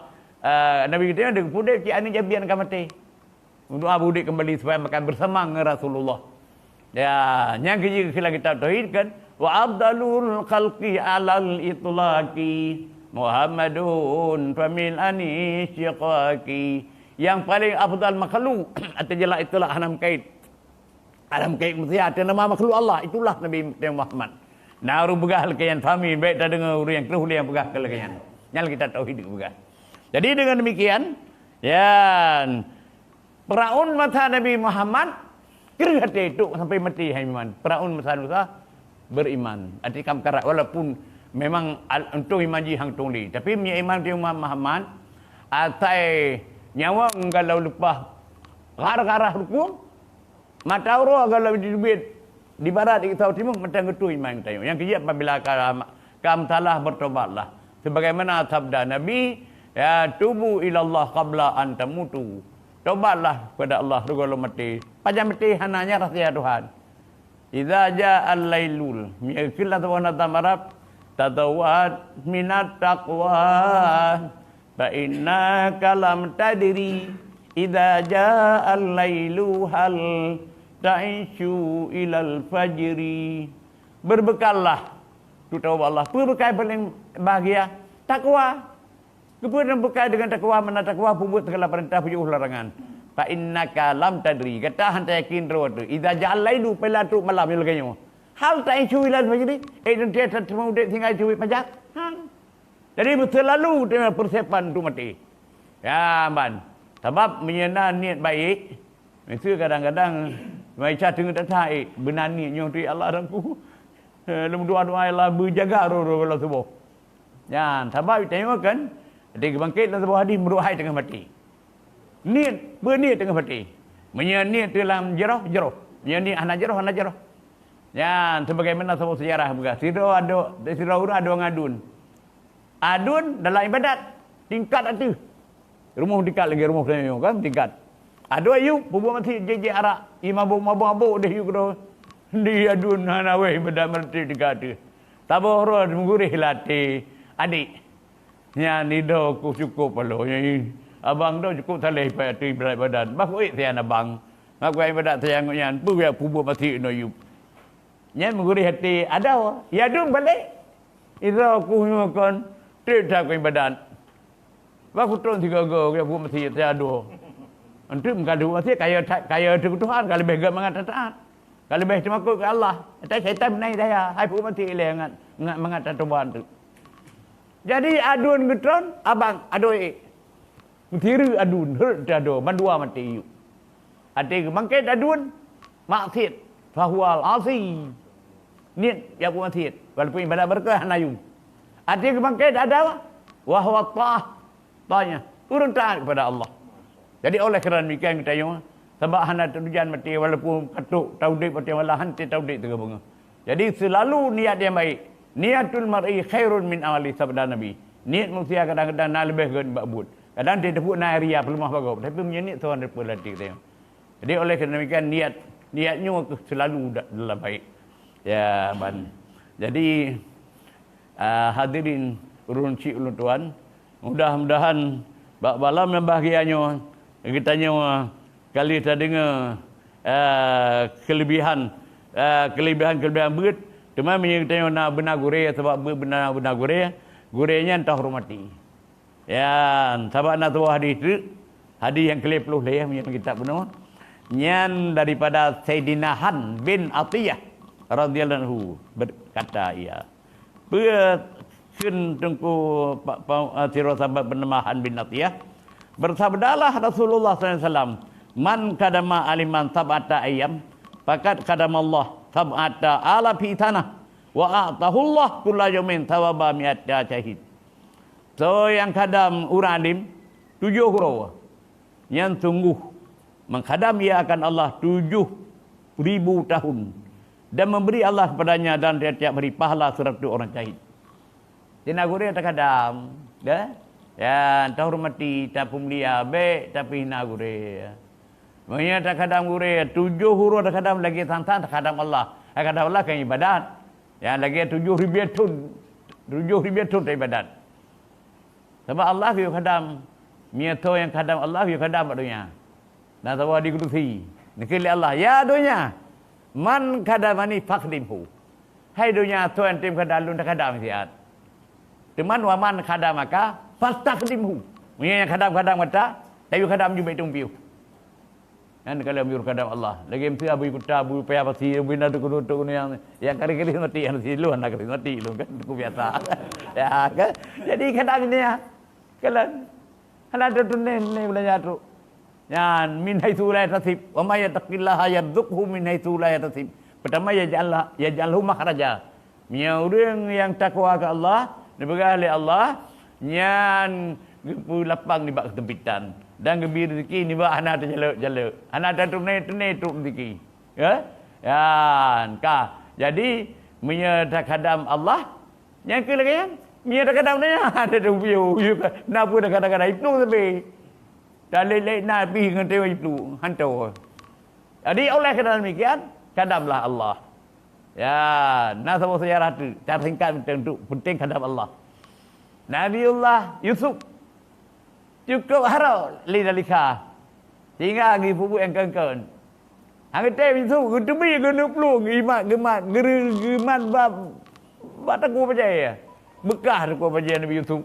eh, Nabi geutanyoe jeuet pudek cit aneuk jabian ka maté. Untuk Abu Dik kembali supaya makan bersama dengan Rasulullah. Ya, nyang keujeuet dalam kitab tauhid kan, wa afdalul khalqi alal itlaqi Muhammadun famil anisyqaqi. Yang paling afdal makhluk atau jalan itlaq hana meukaid. Hana meukaid manusia atau nama makhluk Allah, itulah Nabi Muhammad. Nah, ureueng peugah lagèe nyan fami, bèk tadeungoe ureueng nyang kreueh lé nyang peugah lagèe nyan. Nyan kitab tauhid geupeugah. Jadi dengan demikian, ya, Firaun masa Nabi Muhammad kreueh até trok sampai maté hai iman. Firaun masa Musa beriman. Até kam karat walaupun memang al-, untông iman jih hang tueng lé. Tapi meunyoe iman di umat Muhammad, asai nyawöng galau leupah garah-garah rukung, mata uroe galau jiteubiet di barat di kisau timu, mantong geutueng iman geutanyoe. Nyang keujeuet apabila ka, ka meusalah, bertobatlah. Sebagaimana sabda Nabi, "Ya, tubu ilallah qabla an tamutu." Tobatlah kepada Allah sebelum maté. Pajan maté hana nyan rahsia Tuhan. Idza ja'al lailul. Meunyoe keulah saboh nazam Arab, tazawwad minat taqwa. Fa innaka lam tadri idza ja'al lailu hal ta'isyu ilal fajri. Berbekallah. Tu tahu Allah. Peue beukai paling bahagia? Takwa. Keupeue dan beukai dengan takwa, mana takwa peubuet segala perintah, peujeuet larangan. Fa innaka lam tadri, gata hana yakin droe teuh. Idza ja'al lailu, pela trok malam nyang lagèe nyoe. Hal ta'isyu ilal fajri, eh, dan dia teuma udép sehingga cuit pajar. Hang. Jadi, beuselalu teuma persiapan untuk maté. Ya, ban. Sabab meunyoe na niet baik, miseu kadang-kadang Maisha teungoh that-that, eh, beuna niet nyoe teuh Allah dan ku. Eh, lôn doa-doa Allah beujaga roh-roh lôn suboh. Nyan, sabab tanyoe kan, di geubangkét lam saboh hadis meureuhai teungoh maté. Niet, beuniet teungoh maté. Meunyoe niet teuh lam jroh, jroh. Meunyoe niet hana jroh, hana jroh. Nyan, sebagaimana saboh sejarah peugah, sidroe adoe, sidroe ureueng adoe ngon aduen. Aduen dalam ibadat, tingkat ateueh. Rumoh tingkat lagèe rumoh tanyoe kan, tingkat. Adoe yub, peubuet maté jijak arak, i mabök-mabök-mabök deh yub keudroe. Di aduen hana wéh ibadat meureuti tingkat ateueh. Saboh droe meugurèe latèe, "Adék, nyan idroe ku cukôp paloe nyan. Abang droe cukôp saleh ibadat, ibadat. Bah kuék sian abang. Ngak kuék ibadat sayang nyan, peue jak peubuet maté inoe yub." Nyan meugurèe até adoe, ya dum balek. Idroe ku nyoe kon, trép that ku ibadat. Bah kutron sigoe-goe, ya buet meusiet siadoe. Enteuk meukaduek meusiet, kaya that, kaya teuh keu Tuhan, ka leubeh gét mangat taat. Ka leubeh teumakot keu Allah. Ata syaitan meunan daya, hai buet meusiet ilèe ngat, ngat mangat tatobat tu. Jadi aduen geutron, abang, adoe. Meusireuk aduen, rhot teuh adoe, mandua maté yub. Até geubangkét aduen, maksiet, fahuwal asi. Niet jak buet maksiet, walaupun ibadat beureukat hana yum. Até geubangkét adoe, wa huwa taah, tanya, ureueng taat kepada Allah. Jadi oleh kerana demikian geutanyoe, sabab hana teuujan maté walaupun ka trok taudép maté, wala han teuh taudép teuka beungoh. Jadi, selalu niat yang baik. "Niatul mar'i khairun min amali," sabda Nabi. Niet manusia kadang-kadang na leubeh gét nibak buet. Kadang dia teupeue na ria peuleumah bagoe, tapi meunyoe niet soe hana teupeue lam até geutanyoe. Jadi, oleh kerana demikian, niat, niat nyoe keuh selalu da-, dalam baik. Ya, ban. Jadi, ah, hadirin ureueng chik ulôn tuan, mudah-mudahan bak malam nyang bahgia nyoe geutanyoe ka lheueh tadeungoe, eh, keulebihan, eh, keulebihan-keulebihan beuet. Teuma meunyoe geutanyoe na beuna gurèe, sabab beuet beuna, beuna gurèe, Gurée nyan teuhormati. Ya, sabab na saboh hadis teuk, hadis nyang keulhèe ploh lhèe meunyoe kitab bunoe. Nyan daripada Saidina Han bin Atiyah radhiyallahu anhu, berkata ia, peue kheun Teungku pa-, pa-, sidroe sahabat beunama Han bin Atiyah, beusabdalah Rasulullah sallallahu alaihi wasallam, "Man khadama aliman sab'ata ayyam, faqad khadamallah sab'ata alafi sanah, wa a'tahullah kulla yaumin thawaba mi'ata syahid." Soe nyang khadam ureuëng alim tujoh uroe, nyan sungguh mengkhadam ia akan Allah tujoh ribu tahun, dan memberi Allah kepadanya dalam tiap-tiap hari pahala seratus orang syahid. Di na gurée takhadam, dah? Ya, tahormati, tapeumulia, bék tapeuhina gurée. Meunyoe takhadam gurée, tujoh uroe takhadam lagée sang-sang takhadam Allah. Takhadam Allah kan ibadat. Ya, lagée tujoh ribée thon, tujoh ribée thon taibadat. Sabab Allah geuyue khadam. Meunyoe soe nyang khadam Allah geuyue khadam bak donya. Na saboh di kudusi. Neukheun lé Allah, "Ya donya, man khadamani fakhdimhu." Hai donya, soe nyang tem khadam lôn, takhadam siat. Teuma wa man khadamaka fastakhidimhu. Meunyoe nyang khadam-khadam gata, tayue khadam ju bék tueng piôh. Nyan kalau meunyoe khadam Allah. Lagée miseue Abu Kuta, Abu Paya Pasi, Abu Nadu Kudu, tu nyang, nyang kali-kali mati, nyang si lôn, hana kali mati lôn kan, aku biasa. Ya, kan? Jadi khadam ini ya. Kalian hana ada tu ni, ni belanja tu. Nyan, min haitsu la yahtasib. Wa may yattaqillaha yarzuqhu min haitsu la yahtasib. Pertama, yaj'al, yaj'alhu makhraja. Meunyoe ureuëng nyang takwa keu Allah, neupeugah lé Allah, nyan geupeulapang nibak keusempitan dan geubri rezeki nibak hana teujalok-jalok, hana tateuné-teuné trok rezeki. Ya? Nyan ka. Jadi, meunyoe takhadam Allah, nyang keu lagée nyan, meunyoe takhadam donya, ada tu piôh, na peue takhadam-khadam itu sabe. Dan lé-lé na pih ngon teuma itu, hanto. Jadi, oleh karena demikian, khadamlah Allah. Ya, na saboh sejarah tu, cara singkat untuk penting khadam Allah. Nabiullah Yusuf cukup harok lé Zalikha, sehingga geupeubuet nyang kon-kon. Hana tém Yusuf geuteubiet keuneuk plueng, geumat, geumat, geureu-, geumat bak, bak takue bajée. Beukah takue bajée Nabi Yusuf.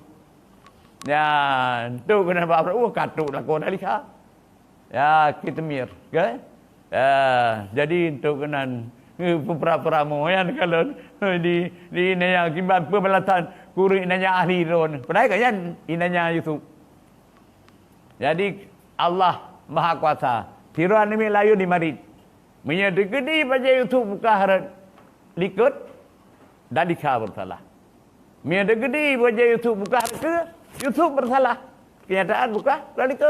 Ya, tu keunan bak, uh, ka trok lakoe Zalikha. Ya, kitemir, ke? Ya, jadi untuk keunan, eh, peupra-pra moyan kalon, eh, di, di inanya kiban peubalasan kureueng inanya ahli droen. Padahai ka nyan inanya Yusuf. Jadi, Allah Maha Kuasa. Sidroe namiet layeue di marit. Meunyoe teukeudi bajée Yusuf buka hareuet likot, Zalikha bersalah. Meunyoe teukeudi bajée Yusuf buka hareuet keue, Yusuf bersalah. Kenyataan buka Zalikha.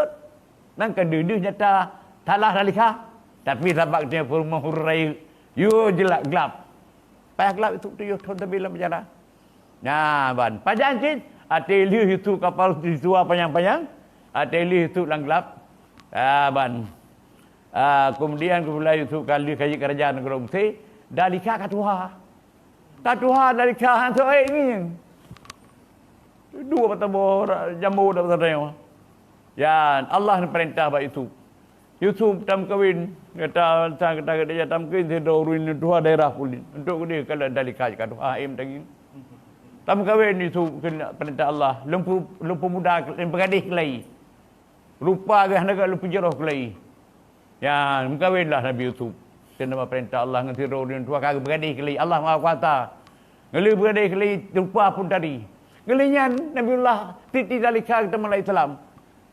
Nang ka deuh-deuh nyata salah Zalikha. Tapi sabab geutanyoe peurumoh ureuëng rayeuk, yue jeulak glab. Payah glab Yusuf tujoh thon sabe lam penjara. Nah, ban. Pajan cit, até lheueh Yusuf kapal siswa panyang-panyang, até lheueh Yusuf lam glab. Ah, ban. Ah, kemudian keubila Yusuf ka lheueh kayée keurajeuen nanggroe Mesir, Zalikha ka tuha. Ka tuha Zalikha han soe ngieng. Dua mata boh ra-, jambo dak masa nyoe. Ya, Allah neupeurintah bak Yusuf. Yusuf tameukawen, gata, gata, gata, gata tameukawen sidroe ureuëng tuha daerah Palestina. Untuk geude kalau Zalikha ka tuha, em tangieng. Tameukawen Yusuf keu peurintah Allah. Lôn pu-, lôn peumuda, lôn peugadeh keulayi. Rupa geuh hana geuh lôn peujaroh keulayi. Ya, meukawenlah Nabi Yusuf. Keu nama peurintah Allah ngon sidroe ureuëng tuha ka geupeugadeh keulayi. Allah Maha Kuasa. Ngon lheueh peugadeh keulayi rupa pun tadi. Ngon lheueh nyan Nabiullah Siti Zalikha geuteumé lam Islam.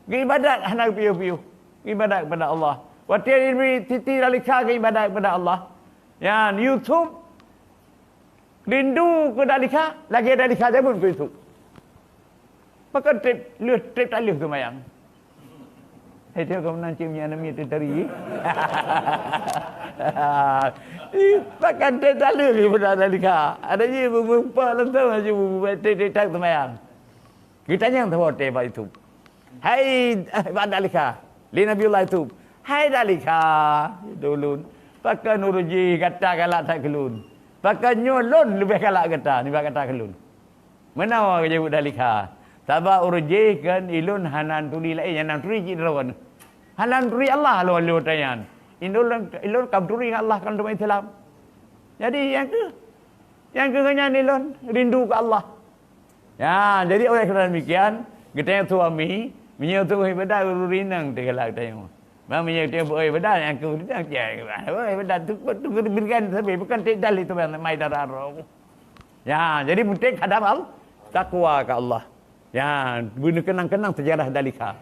Geuibadat hana geupiôh-piôh. Geuibadat kepada Allah. Watée Siti Zalikha geuibadat kepada Allah, nyan Yusuf rindu keu Zalikha, lagée Zalikha jameun keu Yusuf. Pakon treb lheueh, treb that lheueh seumayang. Hai teuka meunan cit nyan namiet teuh tari. Pakon treb that lheueh keu Zalikha. Ada ji beumeupat langsung laju treb that seumayang. Geutanyong saboh watée bak Yusuf. Hai, eh, bak Zalikha, lé Nabiullah Yusuf. Hai Zalikha, ulôn, pakon uroe jih gata galak that keu lôn? Pakon nyoe lôn leubeh galak gata nibak gata keu lôn? Meunoe geujaweueb Zalikha, sabab uroe jih kon ilôn hana turi laén, nyang na turi cit droeneuh. Hana turi Allah lôn, lôn tanyan. Ilôn, ilôn ka turi ngon Allah kon teuma Islam. Jadi, nyang keuh, nyang keuh nyan ilôn rindu keu Allah. Ya, jadi oleh kerana demikian, geutanyoe suami, meunyoe teuh ibadat ureueng inong teuh galak geutanyoe. Meunyoe teuh ibadat nyang keu ureueng inong, ya, ibadat tu, tu berikan sabe, bukan tidak itu mai darah roh. Ya, jadi penting khadam Allah, takwa ke Allah. Ya, guna kenang-kenang sejarah Dalika.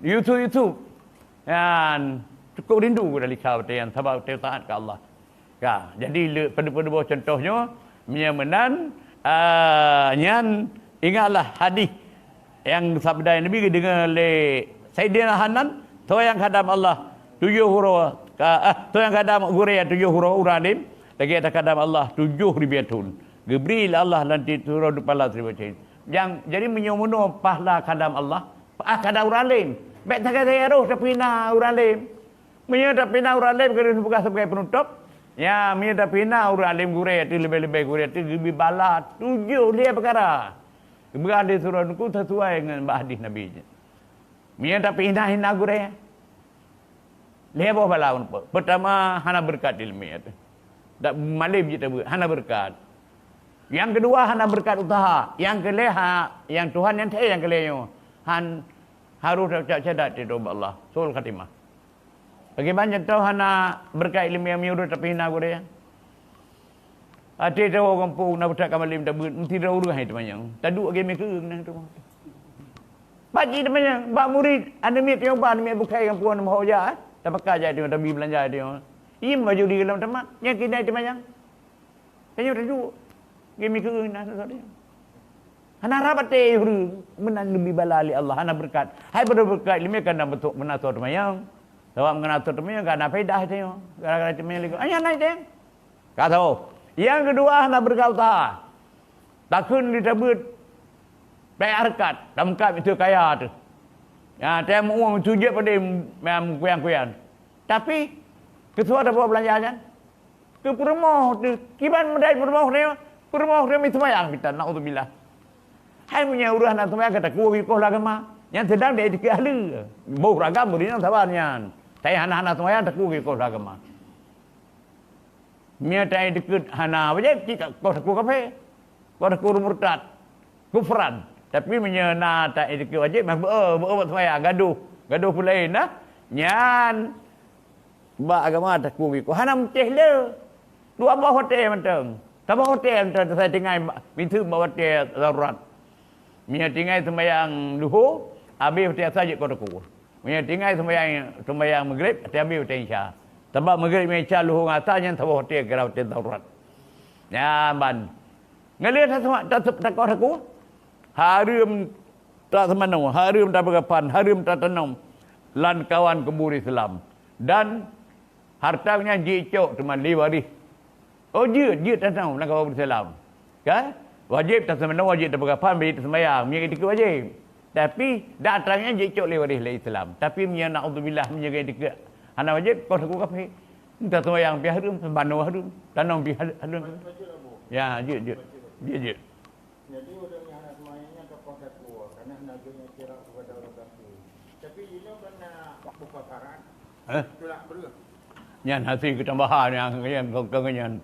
Yusuf, Yusuf. Nyan cukup rindu dari kha watèe nyan sabab watèe taat keu Allah. Ka, jadi le, pada, pada boh contoh nyoe, meunyoe meunan, ah, nyan ingatlah hadis nyang sabda Nabi geudeungoe lé Saidina Hanan, soe nyang khadam Allah tujoh uroe, ka, ah, soe nyang khadam gurèe tujoh uroe ureueng alim, lagèe takhadam Allah tujoh ribèe thon. Geubri lé Allah lam ti-, sidroe pahla seribu syahid. Nyang, jadi meunyoe meunoe pahla khadam Allah, Ah, kada ureueng alim. Bèk sagai-sagai roh tapeuhina ureueng alim. Meunyoe tapeuhina ureueng alim, keuneuk peugah sebagai penutup, ya, meunyoe tapeuhina ureueng alim gurèe teuh, leubeh-leubeh gurèe teuh, geubri bala tujoh lhèe peukara. Geupeugah lé sidroe teungku sesuai ngon bak hadis Nabi. Meunyoe tapeuhina-hina gurèe, lhèe boh bala meuneupeuk. Peurtama, hana beureukat ileumèe teuh. Dak malém jeuet tabeuet, hana beureukat. Nyang keudua, hana beureukat useuha. Nyang keulhèe, ha, nyang Tuhan nyang thèe nyang keulhèe nyoe. Han, harôh tacok ceudak teuh bak Allah. Su'ul khatimah. Bagaimana contoh hana beureukat ileumèe meunyoe tapeuhina gurèe? Até tawoe gampông na beutak ka malém tabeuet, meusidroe ureueng hai teumanyong. Taduek lagèe mè keueung na teuma. Bak cit teumanyong, bak murit, aneuk miet tiong ba, aneuk miet bukai gampông aneuk meuho jak, eh. Tapaka jak tiong, tabi beulanja tiong. Iem baju di dalam tamat, nyang keunan teumanyong. Tanyoe taduek, lagèe mè keueung na saudara. Hana rab até ureueng, meunan geubri bala lé Allah, hana beureukat. Hai pada beureukat ileumèe ka na beutôi meunasoh teumanyong. Sabab meunasoh teumanyong ka na faedah tanyoe. Gara-gara teumanyong lé, ah, nyan na itém. Ka tho. Nyang keudua, hana beureukat useuha. Takheun di tabeuet, bèk hareukat, tameukat miseue kaya teuh. Ya, tém ueng sujeuet padé, meukuyan-kuyan. Tapi, keu soe tabawa beulanja nyan? Keu peurumoh teuh. Kiban meudai peurumoh teuh, peurumoh teuh meuseumbahyang mita, naudzubillah. Hai meunyoe ureueng hana seumbahyang, ka takue geukoh lé agama. Nyan seudang di dikeue ahli. Boh ragam ureueng nyang saban nyan. Tapi hana-hana seumbahyang, takue geukoh lé agama. Meunyoe taék dikeue hana wajéb, cit ka koh takue kafé, koh takue murtad, kufran. Tapi meunyoe na taék dikeue wajéb, mah beu, beu buet seumayang, gadoh, gadoh peue laén, nah. Nyan bak agama takue geukoh. Hana meucéh le. Dua boh watèe mantong. Saboh watèe mantong, asai tinggai ba-, miseue bak watèe darurat. Meunyoe tinggai seumayang luho, abéh watèe asai jeuet koh takue. Meunyoe tinggai seumayang, seumayang Maghrib, watèe abéh watèe Isya. Sabab Maghrib ngon Isya, luho ngon asa nyan saboh watèe kira watèe darurat. Nyan ban. Ngalheueh taseumak, taseup-, takoh takue. Hareuem taseumanoe, hareuem tapeugah phan, hareuem tatanom lam kawan kubur Islam. Dan hareuta nyan jicok teuma lé waréh. Oh, jeuet, jeuet tatanom lam kawan kubur Islam. Kan? Wajéb taseumanoe, wajéb tapeugah phan, wajéb taseumayang, meunyoe dikeue wajéb. Tapi, datang nyan jicok lé waréh lé Islam. Tapi, meunyoe naudzubillah, meunyoe dikeue hana wajéb, koh takue kafé. Taseumayang pih hareuem, seumanoe hareuem, tanom pih hareuem. Ya, jeuet, jeuet. Jeuet, jeuet. Jadi, ureueng nyang hana seumayang nyan ka poh takue, karena hana geunyan syirak keupada ureueng kafé. Tapi, jinoe kan na buka paran, eh? Tulak breueh. Nyan hase keutambahan nyang, nyang, nyang,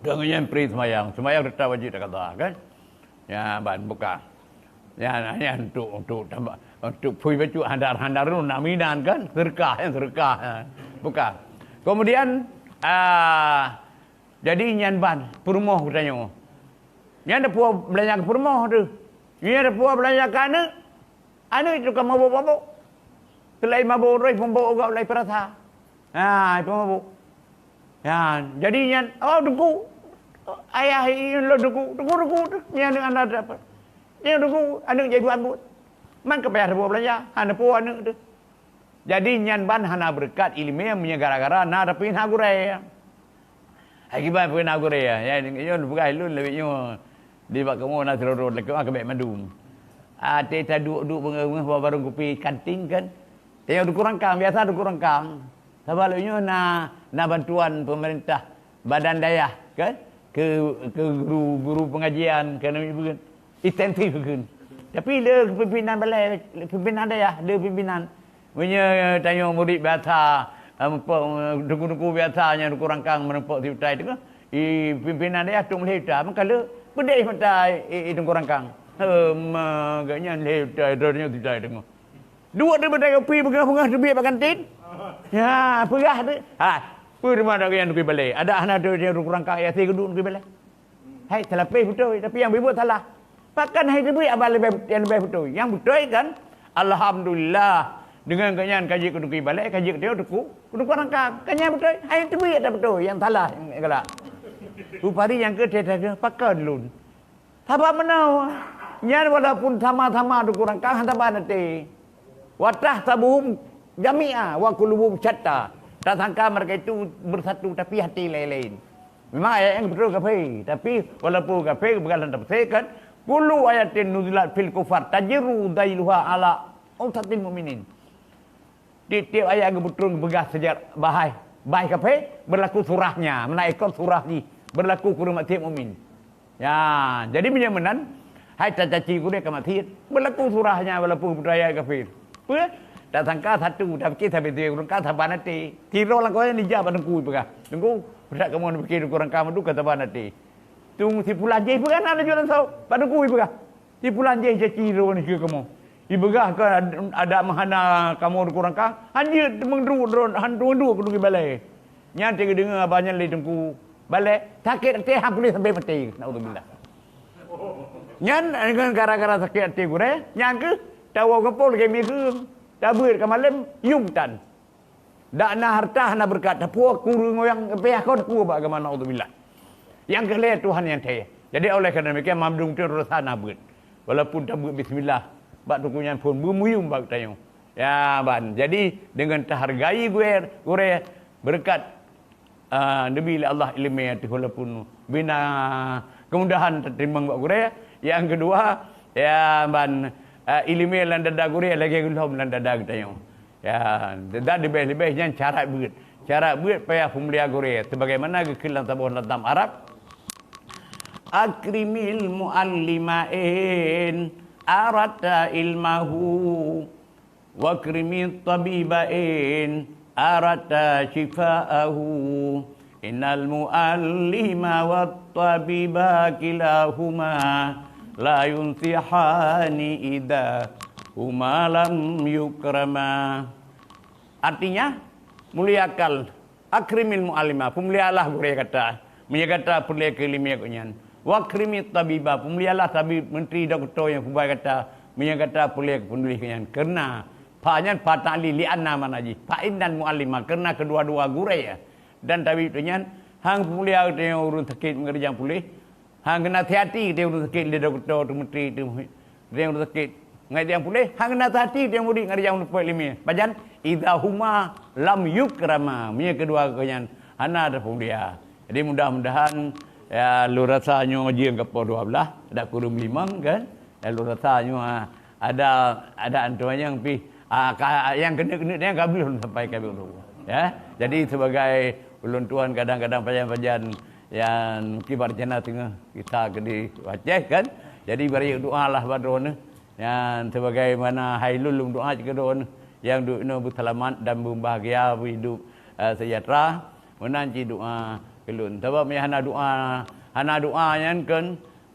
nyang, nyang pri seumayang. Seumayang teutap wajéb takada, kan? Ya, ban buka. Nyan, nyan untuk, untuk tambah, untuk phui bacut handar-handar tu, nak minan, kan? Seudeukah, ya, seudeukah, ya. Buka. Kemudian, ah, jadi nyan ban, peurumoh geutanyoe. Nyan dapur beulanja keu peurumoh teuh. Nyan dapur beulanja keu aneuk. Aneuk itu ka mabök-mabök. Seulaén mabök roh, peumbök ugat ulai peurasa. Ha, itu mabök. Ya, jadi nyan, oh, teungku. Ayah, iya, lo teungku. Teungku, teungku teuh. Nyan aneuk aneuk dapat. Nyan teungku, aneuk jadi tuan buet. Man ka payah dapur beulanja. Ha, dapur aneuk teuh. Jadi nyan ban hana beureukat ileumèe meunyoe gara-gara na tapi na gurèe. Hai kiban peue na gurèe, ya, nyoe peugah lôn lagèe nyoe. Di bak kamoe na sidroe-droe leukeue ka bèk mandum. Até taduek-duek beungoh-beungoh bak warong kupi kantin kan. Tengok duku rangkang, biasa duku rangkang. Sabab lagèe nyoe na, na bantuan pemerintah, badan dayah kan, ke, ke guru, guru pengajian, ke Insentif kheun. Tapi le pimpinan balai, pimpinan dayah, le pimpinan. Meunyoe tanyoe murit biasa, eh, meupo-, teungku-teungku biasa nyang teungku rangkang meurumpok siutai teungoh, i pimpinan dayah trok meulhèe juta, meuka le, Peudeh mata i, i, i Teungku Rangkang. Hema, gobnyan lé utai, droeneuh utai teungoh. Duek di beutai kopi beungoh-beungoh teubiet bak kantin. Ya, peugah tu. Ha, peue teuma dak nyan Teungku Balai? Adak hana teuh Teungku Rangkang, ya, si geuduek Teungku Balai. Hai, salapeh beutôi, tapi nyang beubuet salah. Pakon hai teubiet abah leubeh, nyang leubeh beutôi? Nyang beutôi kan, alhamdulillah, deungon gobnyan ka jeuet keu Teungku Balai, ka jeuet keu Teungku, keu Teungku Rangkang. Kan nyang beutôi, hai teubiet dak beutôi, nyang salah, nyang galak. Rupari nyang keu teuh-teuh pakon lôn. Sabab meunoe, nyan walaupun sama-sama Teungku Rangkang, hana saban até. Wa tahsabuhum jami'a wa qulubuhum syatta. Tasangka mereka itu bersatu, tapi hati lain-lain. Memang ayat nyan beutôi kafé, tapi walaupun kafé, bukan dalam tafsir kan, kullu ayatin nuzilat fil kufar tajirru dailuha ala usatil mu'minin. Tiep-tiep ayat geubeutrön geupeugah sejarah bahai, bahai kafé, berlaku surahnya, meunan ikot surah jih, berlaku keu ureuëng maksiat mukmin. Ya, jadi meunyoe meunan, hai tacaci gurée ka maksiat, berlaku surahnya walaupun beutôi ayat kafir. Peue? Tasangka satu, tapi sabe ureuëng ka saban até. Sidroe lakoe nyan ijak bak teungku ipeugah, "Teungku, peue dak kamoe neupike ureuëng ka madu ka saban até." Tung si pulan jih peugah na laju langsông, bak teungku ipeugah. Di pulan jih caci droe nyoe keu kamoe. Ipeugah keu ad-, adak meuhana kamoe Teungku Rangkang, han jeuet meuduek droe, han meuduek keu Teungku Balai. Nyan teuk geudeungoe abah nyan lé Teungku Balai, sakét até han puléh sampai maté. Naudzubillah. Nyan ngon gara-gara sakét até gurée, nyan keuh tawoe geupol lagée miseue, tabeuet ka malem, yum tan. Dak na harta hana beureukat, tapuwoe kureueng nyang payah kon kuwoe bak agama, naudzubillah. Nyang keu lhée Tuhan nyang thée. Jadi oleh karena demikian, mandum tu rasa na beuet. Walaupun tabeuet bismillah, bak teungku nyan phon beumuyum bak tanyoe. Ya ban. Jadi dengan tahargai gurée, gurée beureukat, ah, neubi lé Allah ileumé ateueh walaupun bina kemudahan tatimbang bak gurée. Yang kedua, ya ban, ah, ileumé lam dada gurée lagée geulhom lam dada geutanyoe. Ya, dan leubeh-leubeh nyan carat beuet. Carat beuet payah peumulia gurée, sebagaimana geukheun lam saboh nazam Arab, "Akrimil muallima in aradta ilmahu, wakrimit tabiba in aradta syifaahu." Innal muallima wat tabiba kilahuma la yunsihani idza huma lam yukrama. Artinya, muliakan, akrimil muallima, peumulialah gurée gata, meunyoe gata peureulée keu ileumé geuh nyan. Wakrimit tabiba, peumulialah tabib, menteri, dokto nyang peubai gata, meunyoe gata peureulée keu peunulih geuh nyan. Keureunapat nyan fa ta'lil, li'anna makna jih. Fa innal muallima, keureunakat keudua-dua gurée dan tabib tu nyan, han peumulia geutanyoe ureuëng sakét ngon nyang puléh, han geunasihati geutanyoe ureuëng sakét lé dokto, tu menteri, tu ureuëng sakét ngon nyang puléh, han geunasihati geutanyoe murit ngon nyang meunupot ileumé. Pajan? Idza huma lam yukrama, meunyoe keudua geuh nyan hana tapeumulia. Jadi mudah-mudahan, ya, lôn rasa nyoe ngaji nyang ka poh dua belas, dak kureueng limong kan? Ya, lôn rasa nyoe, ah, ada, ada antoh nyang pih, ah, ka, nyang keuneuk-keuneuk nyang ka beuh lôn sampaikan bak ulôn. Ya, jadi sebagai ulôn tuan kadang-kadang pajan-pajan nyang mungkin bak rencana teungoh kita keudeh u Aceh kan. Jadi bari doa lah bak droeneuh. Nyan sebagaimana hai lôn lôn doa cit keu droeneuh nyang duek inoe beuseulamat dan beubahgia, beuhidup, eh, sejahtera. Meunan cit doa keu lôn. Sabab meunyoe hana doa, hana doa nyan kan,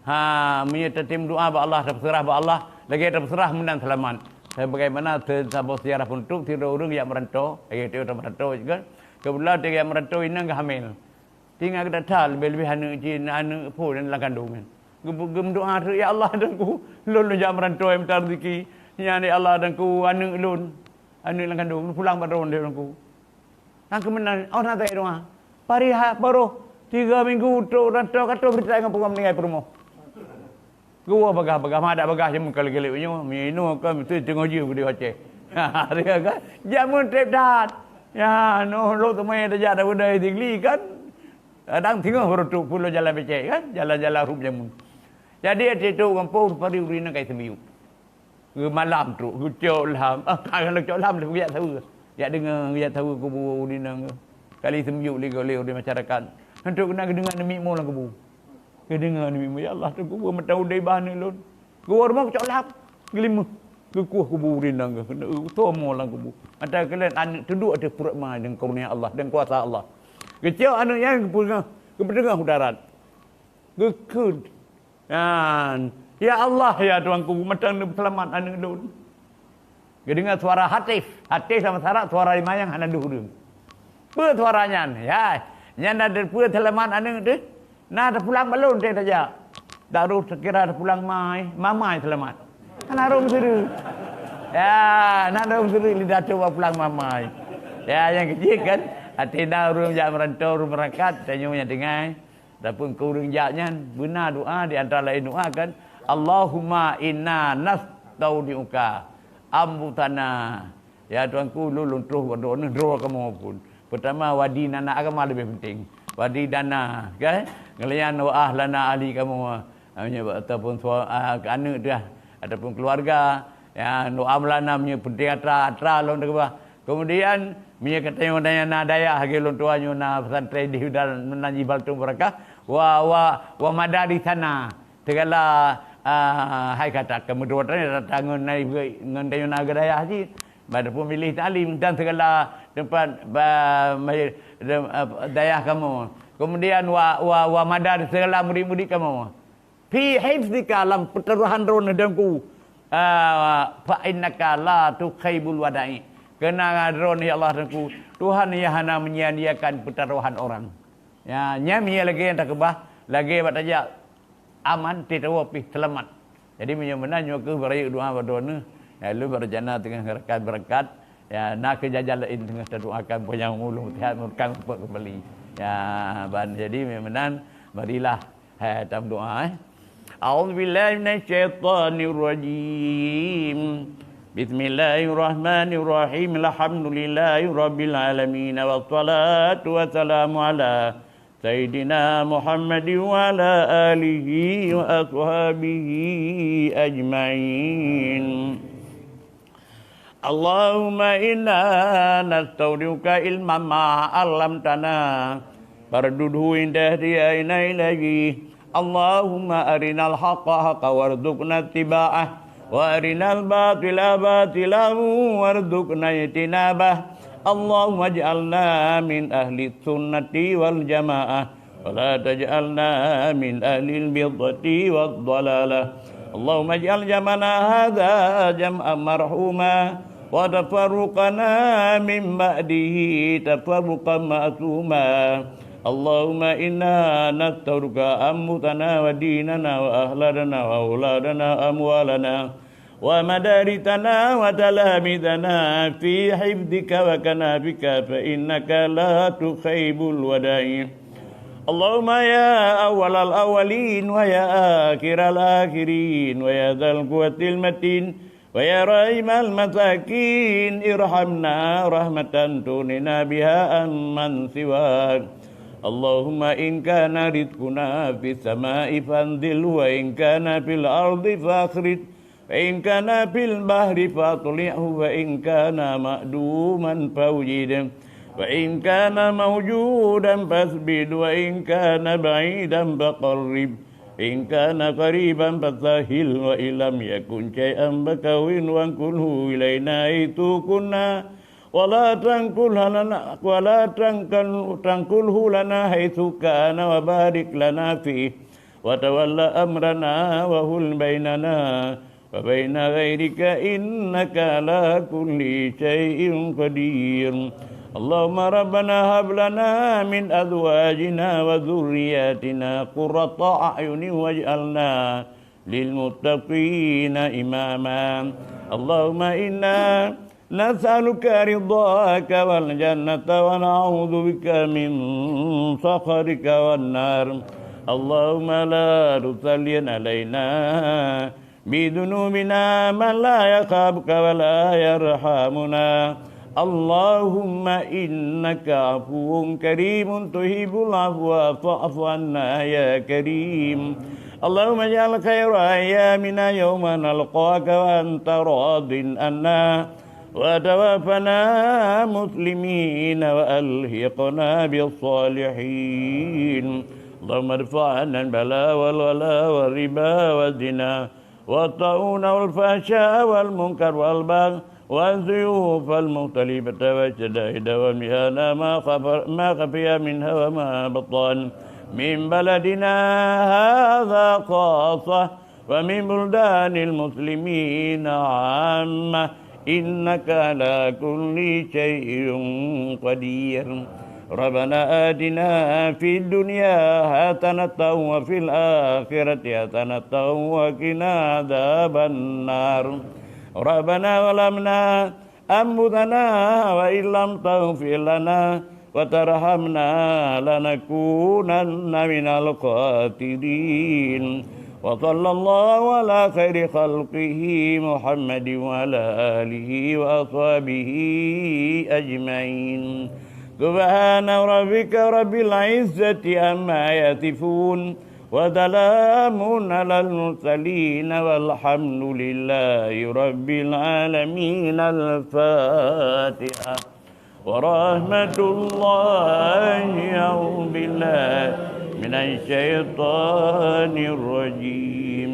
ha, meunyoe tatem doa bak Allah, tapeuseurah bak Allah, lagée tapeuseurah meunan seulamat. Sebagaimana se-, saboh sejarah peunutôp, sidroe ureuëng jak meurantô, lagée teuh meurantô kan. Keubeutulan teuh jak meurantô inong geuhamé. Tinggai geuda that leubeh-leubeh aneuëk jih, aneuëk phon lam kandông nyan. Geu-, geumeudoá treuk, "Ya Allah, Teungku, lôn, lôn jak meurantô mita rezeki. Nyan, ya Allah, Teungku, aneuëk lôn, aneuëk lam kandông, pulang bak droeneuh, Teungku." Nyang keumeunang, oh, na teudoá. Pariha, baroh tiga minggu trok rantô, ka trok beurita ngon peue meuninggai peurumoh. Geuwoe bagah-bagah, madak bagah jameun ka lagée-lagée nyoe, meuinoe ka meuteue teungoh jeuet bak Aceh. Jameun treb that. Ya, noh lôn teumé tajak daripada Sigli kan. Kadang teungoh baroe trok pulo jalan becek kan, jalan-jalan rup jameun. Jadi, até trok gampông, rupari ureuëng inong ka jiseumiyueb. Geumalam trok, geucok lham. Ah, ka lheueh cok lham, geujak saweue. Jak deungoe, geujak saweue kubu ureuëng inong. Kali seumiyueb lé gohlom ureuëng masyarakat. Hantom keunan geudeungoe aneuk miet mo lam kubu. Geudeungoe aneuk miet mo, "Ya Allah, Teungku, beu meuteudeh bak aneuk lôn." Geuwoe rumoh geucok lham, geulimeue. Geukueh kubu ureuëng inong, geutoe mo lam kubu. Mata keulen aneuk teuduek ateueh pruet ma deungon karunia Allah, deungon kuasa Allah. Geucok aneuk nyan geupeungoh, geupeuteungoh u darat. Geukheun Nyan, "Ya Allah, ya Tuhanku, mantong neuseulamat aneuk lôn." Geudeungoe suara hatif. Hatif lam bahasa Arab suara limanyang hana deuh ureueng. Peue suara nyan? Ya, nyan na peue seulamat aneuk teuh? Na teupulang bak lôn teuh tajak. Dak rhoh seukira teupulang mai, mamai seulamat. Hana rhoh meuseureu. Ya, hana rhoh meuseureu lé dak teuh bak pulang mamai. Ya, nyang keu jih kan, até na ureueng jak meurantau, ureueng meurangkat, tanyoe nyang tinggai. Adapun keu ureueng jak nyan, beuna doa di antara laén doa kan, "Allahumma inna nastaudi'uka anfusana." Ya Tuhanku, lôn, lôn troh bak droeneuh droe kamoe phon. Peutama, wa dinana, agama leubeh penting. Wa dinana, kan? Ngeulayan wa ahlana, ahli kamoe. Ah, meunyoe ataupun sua-, ah, aneuk teuh, ataupun keuluwarga. Ya, doa meulana meunyoe penting atra, atra lôn teukeubah. Kemudian, meunyoe geutanyoe na dayah lagèe lôn tuan nyoe na pesantren di dan nan jih baltung beurakah, wa, wa, wa madarisana, segala, ah, hai kata keumudaratan datang ngon, ngon tanyoe na dayah jih, bak peumiléh taklim dan segala teumpat ba, ma-, dem-, ah, dayah kamoe. Kemudian wa, wa, wa madar segala murid-murid kamoe. Fi hifzika, lam peutarohan droeneuh Tuhanku. Ah, fa innaka la tukhaibul wada'i. Keuna droeneuh, ya Allah Tuhanku, Tuhan nyang hana meunyianyiakan peutarohan orang. Ya, nyan meunyoe lagèe nyang takeubah, lagèe bak tajak aman, teuh tawoe pih seulamat. Jadi meunyoe meunan nyoe kheueh beurayeuk doa bak droeneuh. Ya, lôn beureuncana teungoh rakan beurangkat. Ya, na kheueh jih-jih laén teungoh tadoakan, panyang umur, lôn seuhat, meureuka seupôt keumbali. Ya, ban jadi meunyoe meunan, marilah Hai, tameudoa, eh. A'udzubillahi minasyaitonirrajim. Bismillahirrahmanirrahim. Alhamdulillahirabbil alamin. Wassalatu wassalamu ala sayyidina Muhammadin wa ala alihi wa ashabihi ajmain. Allahumma inna nastaudi'uka ilma ma 'allamtana, fardudhu inda ihtiyaina ilaihi. Allahumma arinal haqqa haqqa warzuqna ittiba'ah, wa arinal batila batila warzuqna ijtinabah. Allahumma ij'alna min ahli sunnati wal jamaah. ولا تجعلنا من أهل البدعة والضلالة. اللهم اجعل جمعنا هذا جمعا مرحوما، وتفرقنا من بعده تفرقا معصوما. اللهم إنا نستودعك أنفسنا وديننا وأهلنا وأولادنا وأموالنا ومدارسنا وتلاميذنا في حفظك وكنفك، فإنك لا تخيب الودائع. اللهم يا أول الأولين ويا آخر الآخرين ويا ذا القوة المتين ويا راحم المساكين، ارحمنا رحمة تغنينا بها عمن سواك. اللهم إن كان رزقنا في السماء فأنزله، وإن كان في الأرض فأخرجه، فإن كان في البحر فأطلعه، فإن كان معدوما فأوجده، فإن كان موجودا فأثبته، وإن كان بعيدا فقربه، فإن كان قريبا فسهله، وإن لم يكن شيئا فهونه وانقله إلينا حيث كنا، ولا تنقله لنا، ولا تنقل-، تنقله لنا حيث كان، وبارك لنا فيه، وتول أمرنا وحل بيننا وبين غيرك إنك على كل شيء قدير. اللهم ربنا هب لنا من أزواجنا وذرياتنا قرة أعين واجعلنا للمتقين إماما. اللهم إنا نسألك رضاك والجنة ونعوذ بك من سخطك والنار. اللهم لا تسلط علينا بذنوبنا من لا يخافك ولا يرحمنا. اللهم إنك عفو كريم تحب العفو فاعف عنا يا كريم. اللهم اجعل خير أيامنا يوم نلقاك وأنت راض عنا، وتوفنا مسلمين وألحقنا بالصالحين. اللهم ادفع عنا البلاء والولاء والربا والزنا والطاعون والفحشاء والمنكر والبغي والسيوف المختلفة والشدائد والمحن ما خف-، ما خفي منها وما بطن. من بلدنا هذا خاصة ومن بلدان المسلمين عامة، إنك على كل شيء قدير. ربنا آتنا في الدنيا حسنة وفي الآخرة حسنة وقنا عذاب النار. ربنا ظلمنا أنفسنا وإن لم تغفر لنا وترحمنا لنكونن من الخاسرين. وصلى الله على خير خلقه محمد وعلى آله وأصحابه أجمعين. سبحان ربك رب العزة عما يصفون. وسلام على المرسلين والحمد لله رب العالمين. الفاتحة. ورحمة الله، أعوذ بالله من الشيطان الرجيم.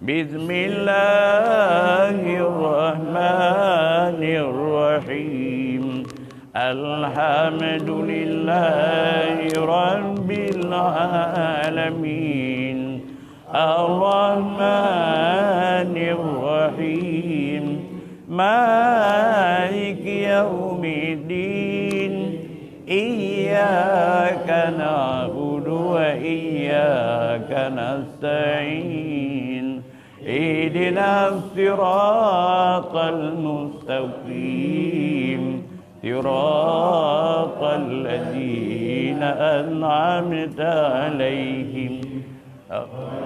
بسم الله الرحمن الرحيم. الحمد لله رب العالمين. الرحمن الرحيم. مالك يوم الدين. إياك نعبد وإياك نستعين. اهدنا الصراط المستقيم. صراط الذين أنعمت عليهم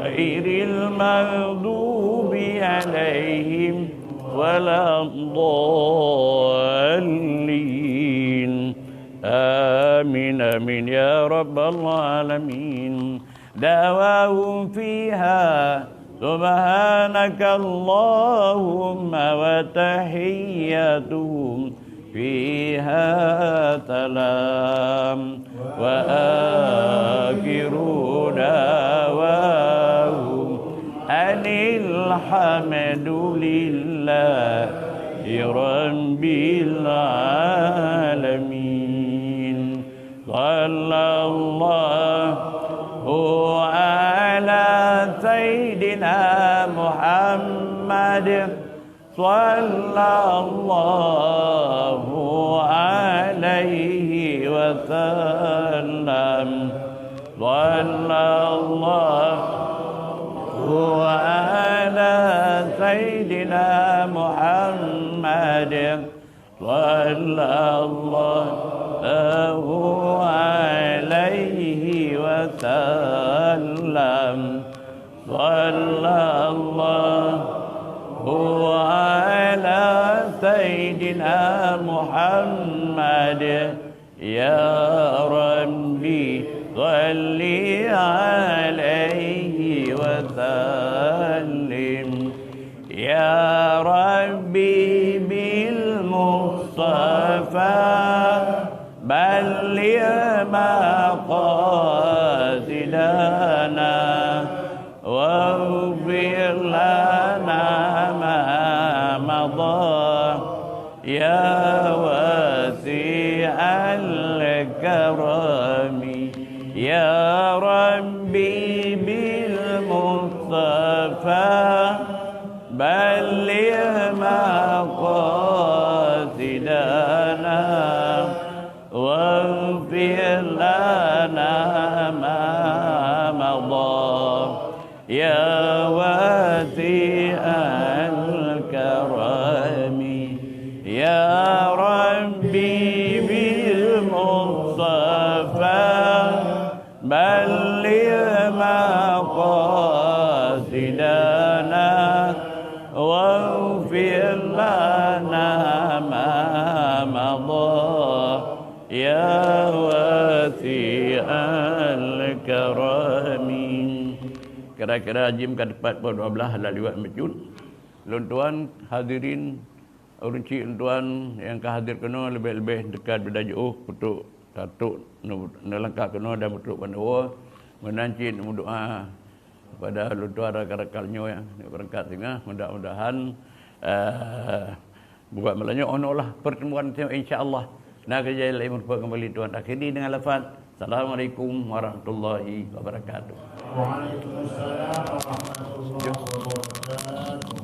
غير المغضوب عليهم ولا الضالين. آمين، آمين يا رب العالمين. دعواهم فيها سبحانك اللهم وتحياتهم فيها سلام. وآخر دعواهم أن الحمد لله رب العالمين. صلى الله على سيدنا محمد. صلى الله عليه وسلم. صلى الله على سيدنا محمد. صلى الله عليه وسلم. صلى الله على سيدنا محمد. يا ربي صل عليه وسلم. يا ربي بالمصطفى بلغ مقاصدنا واغفر لنا ما مضى يا واسع الكرم. يا ربي بالمصطفى بلغ مقاصدنا واغفر لنا ما مضى يا واسع الكرم. يا ربي بالمصطفى بلغ مقاصدنا واغفر لنا ما مضى يا واسع الكرم. Kira-kira jim ka tepat pukul dua belas lam liwat meucut. Lôn tuan hadirin, ureueng chik lôn tuan nyang ka hadir keunoe, leubeh-leubeh teuka beda jiôh peutrok tatrok neulangkah keunoe dan peutrok ban uroe. Meunan cit meudoa kepada lôn tuan rakan-rakan nyoe nyang beurangkat singoh, mudah-mudahan, eh, buat malam nyoe, oh, noe lah pertemuan nyoe, insya Allah. Na keujai lé meureumpok kembali tuan. Akhiri dengan lafaz, Assalamualaikum warahmatullahi wabarakatuh. Waalaikumsalam warahmatullahi wabarakatuh.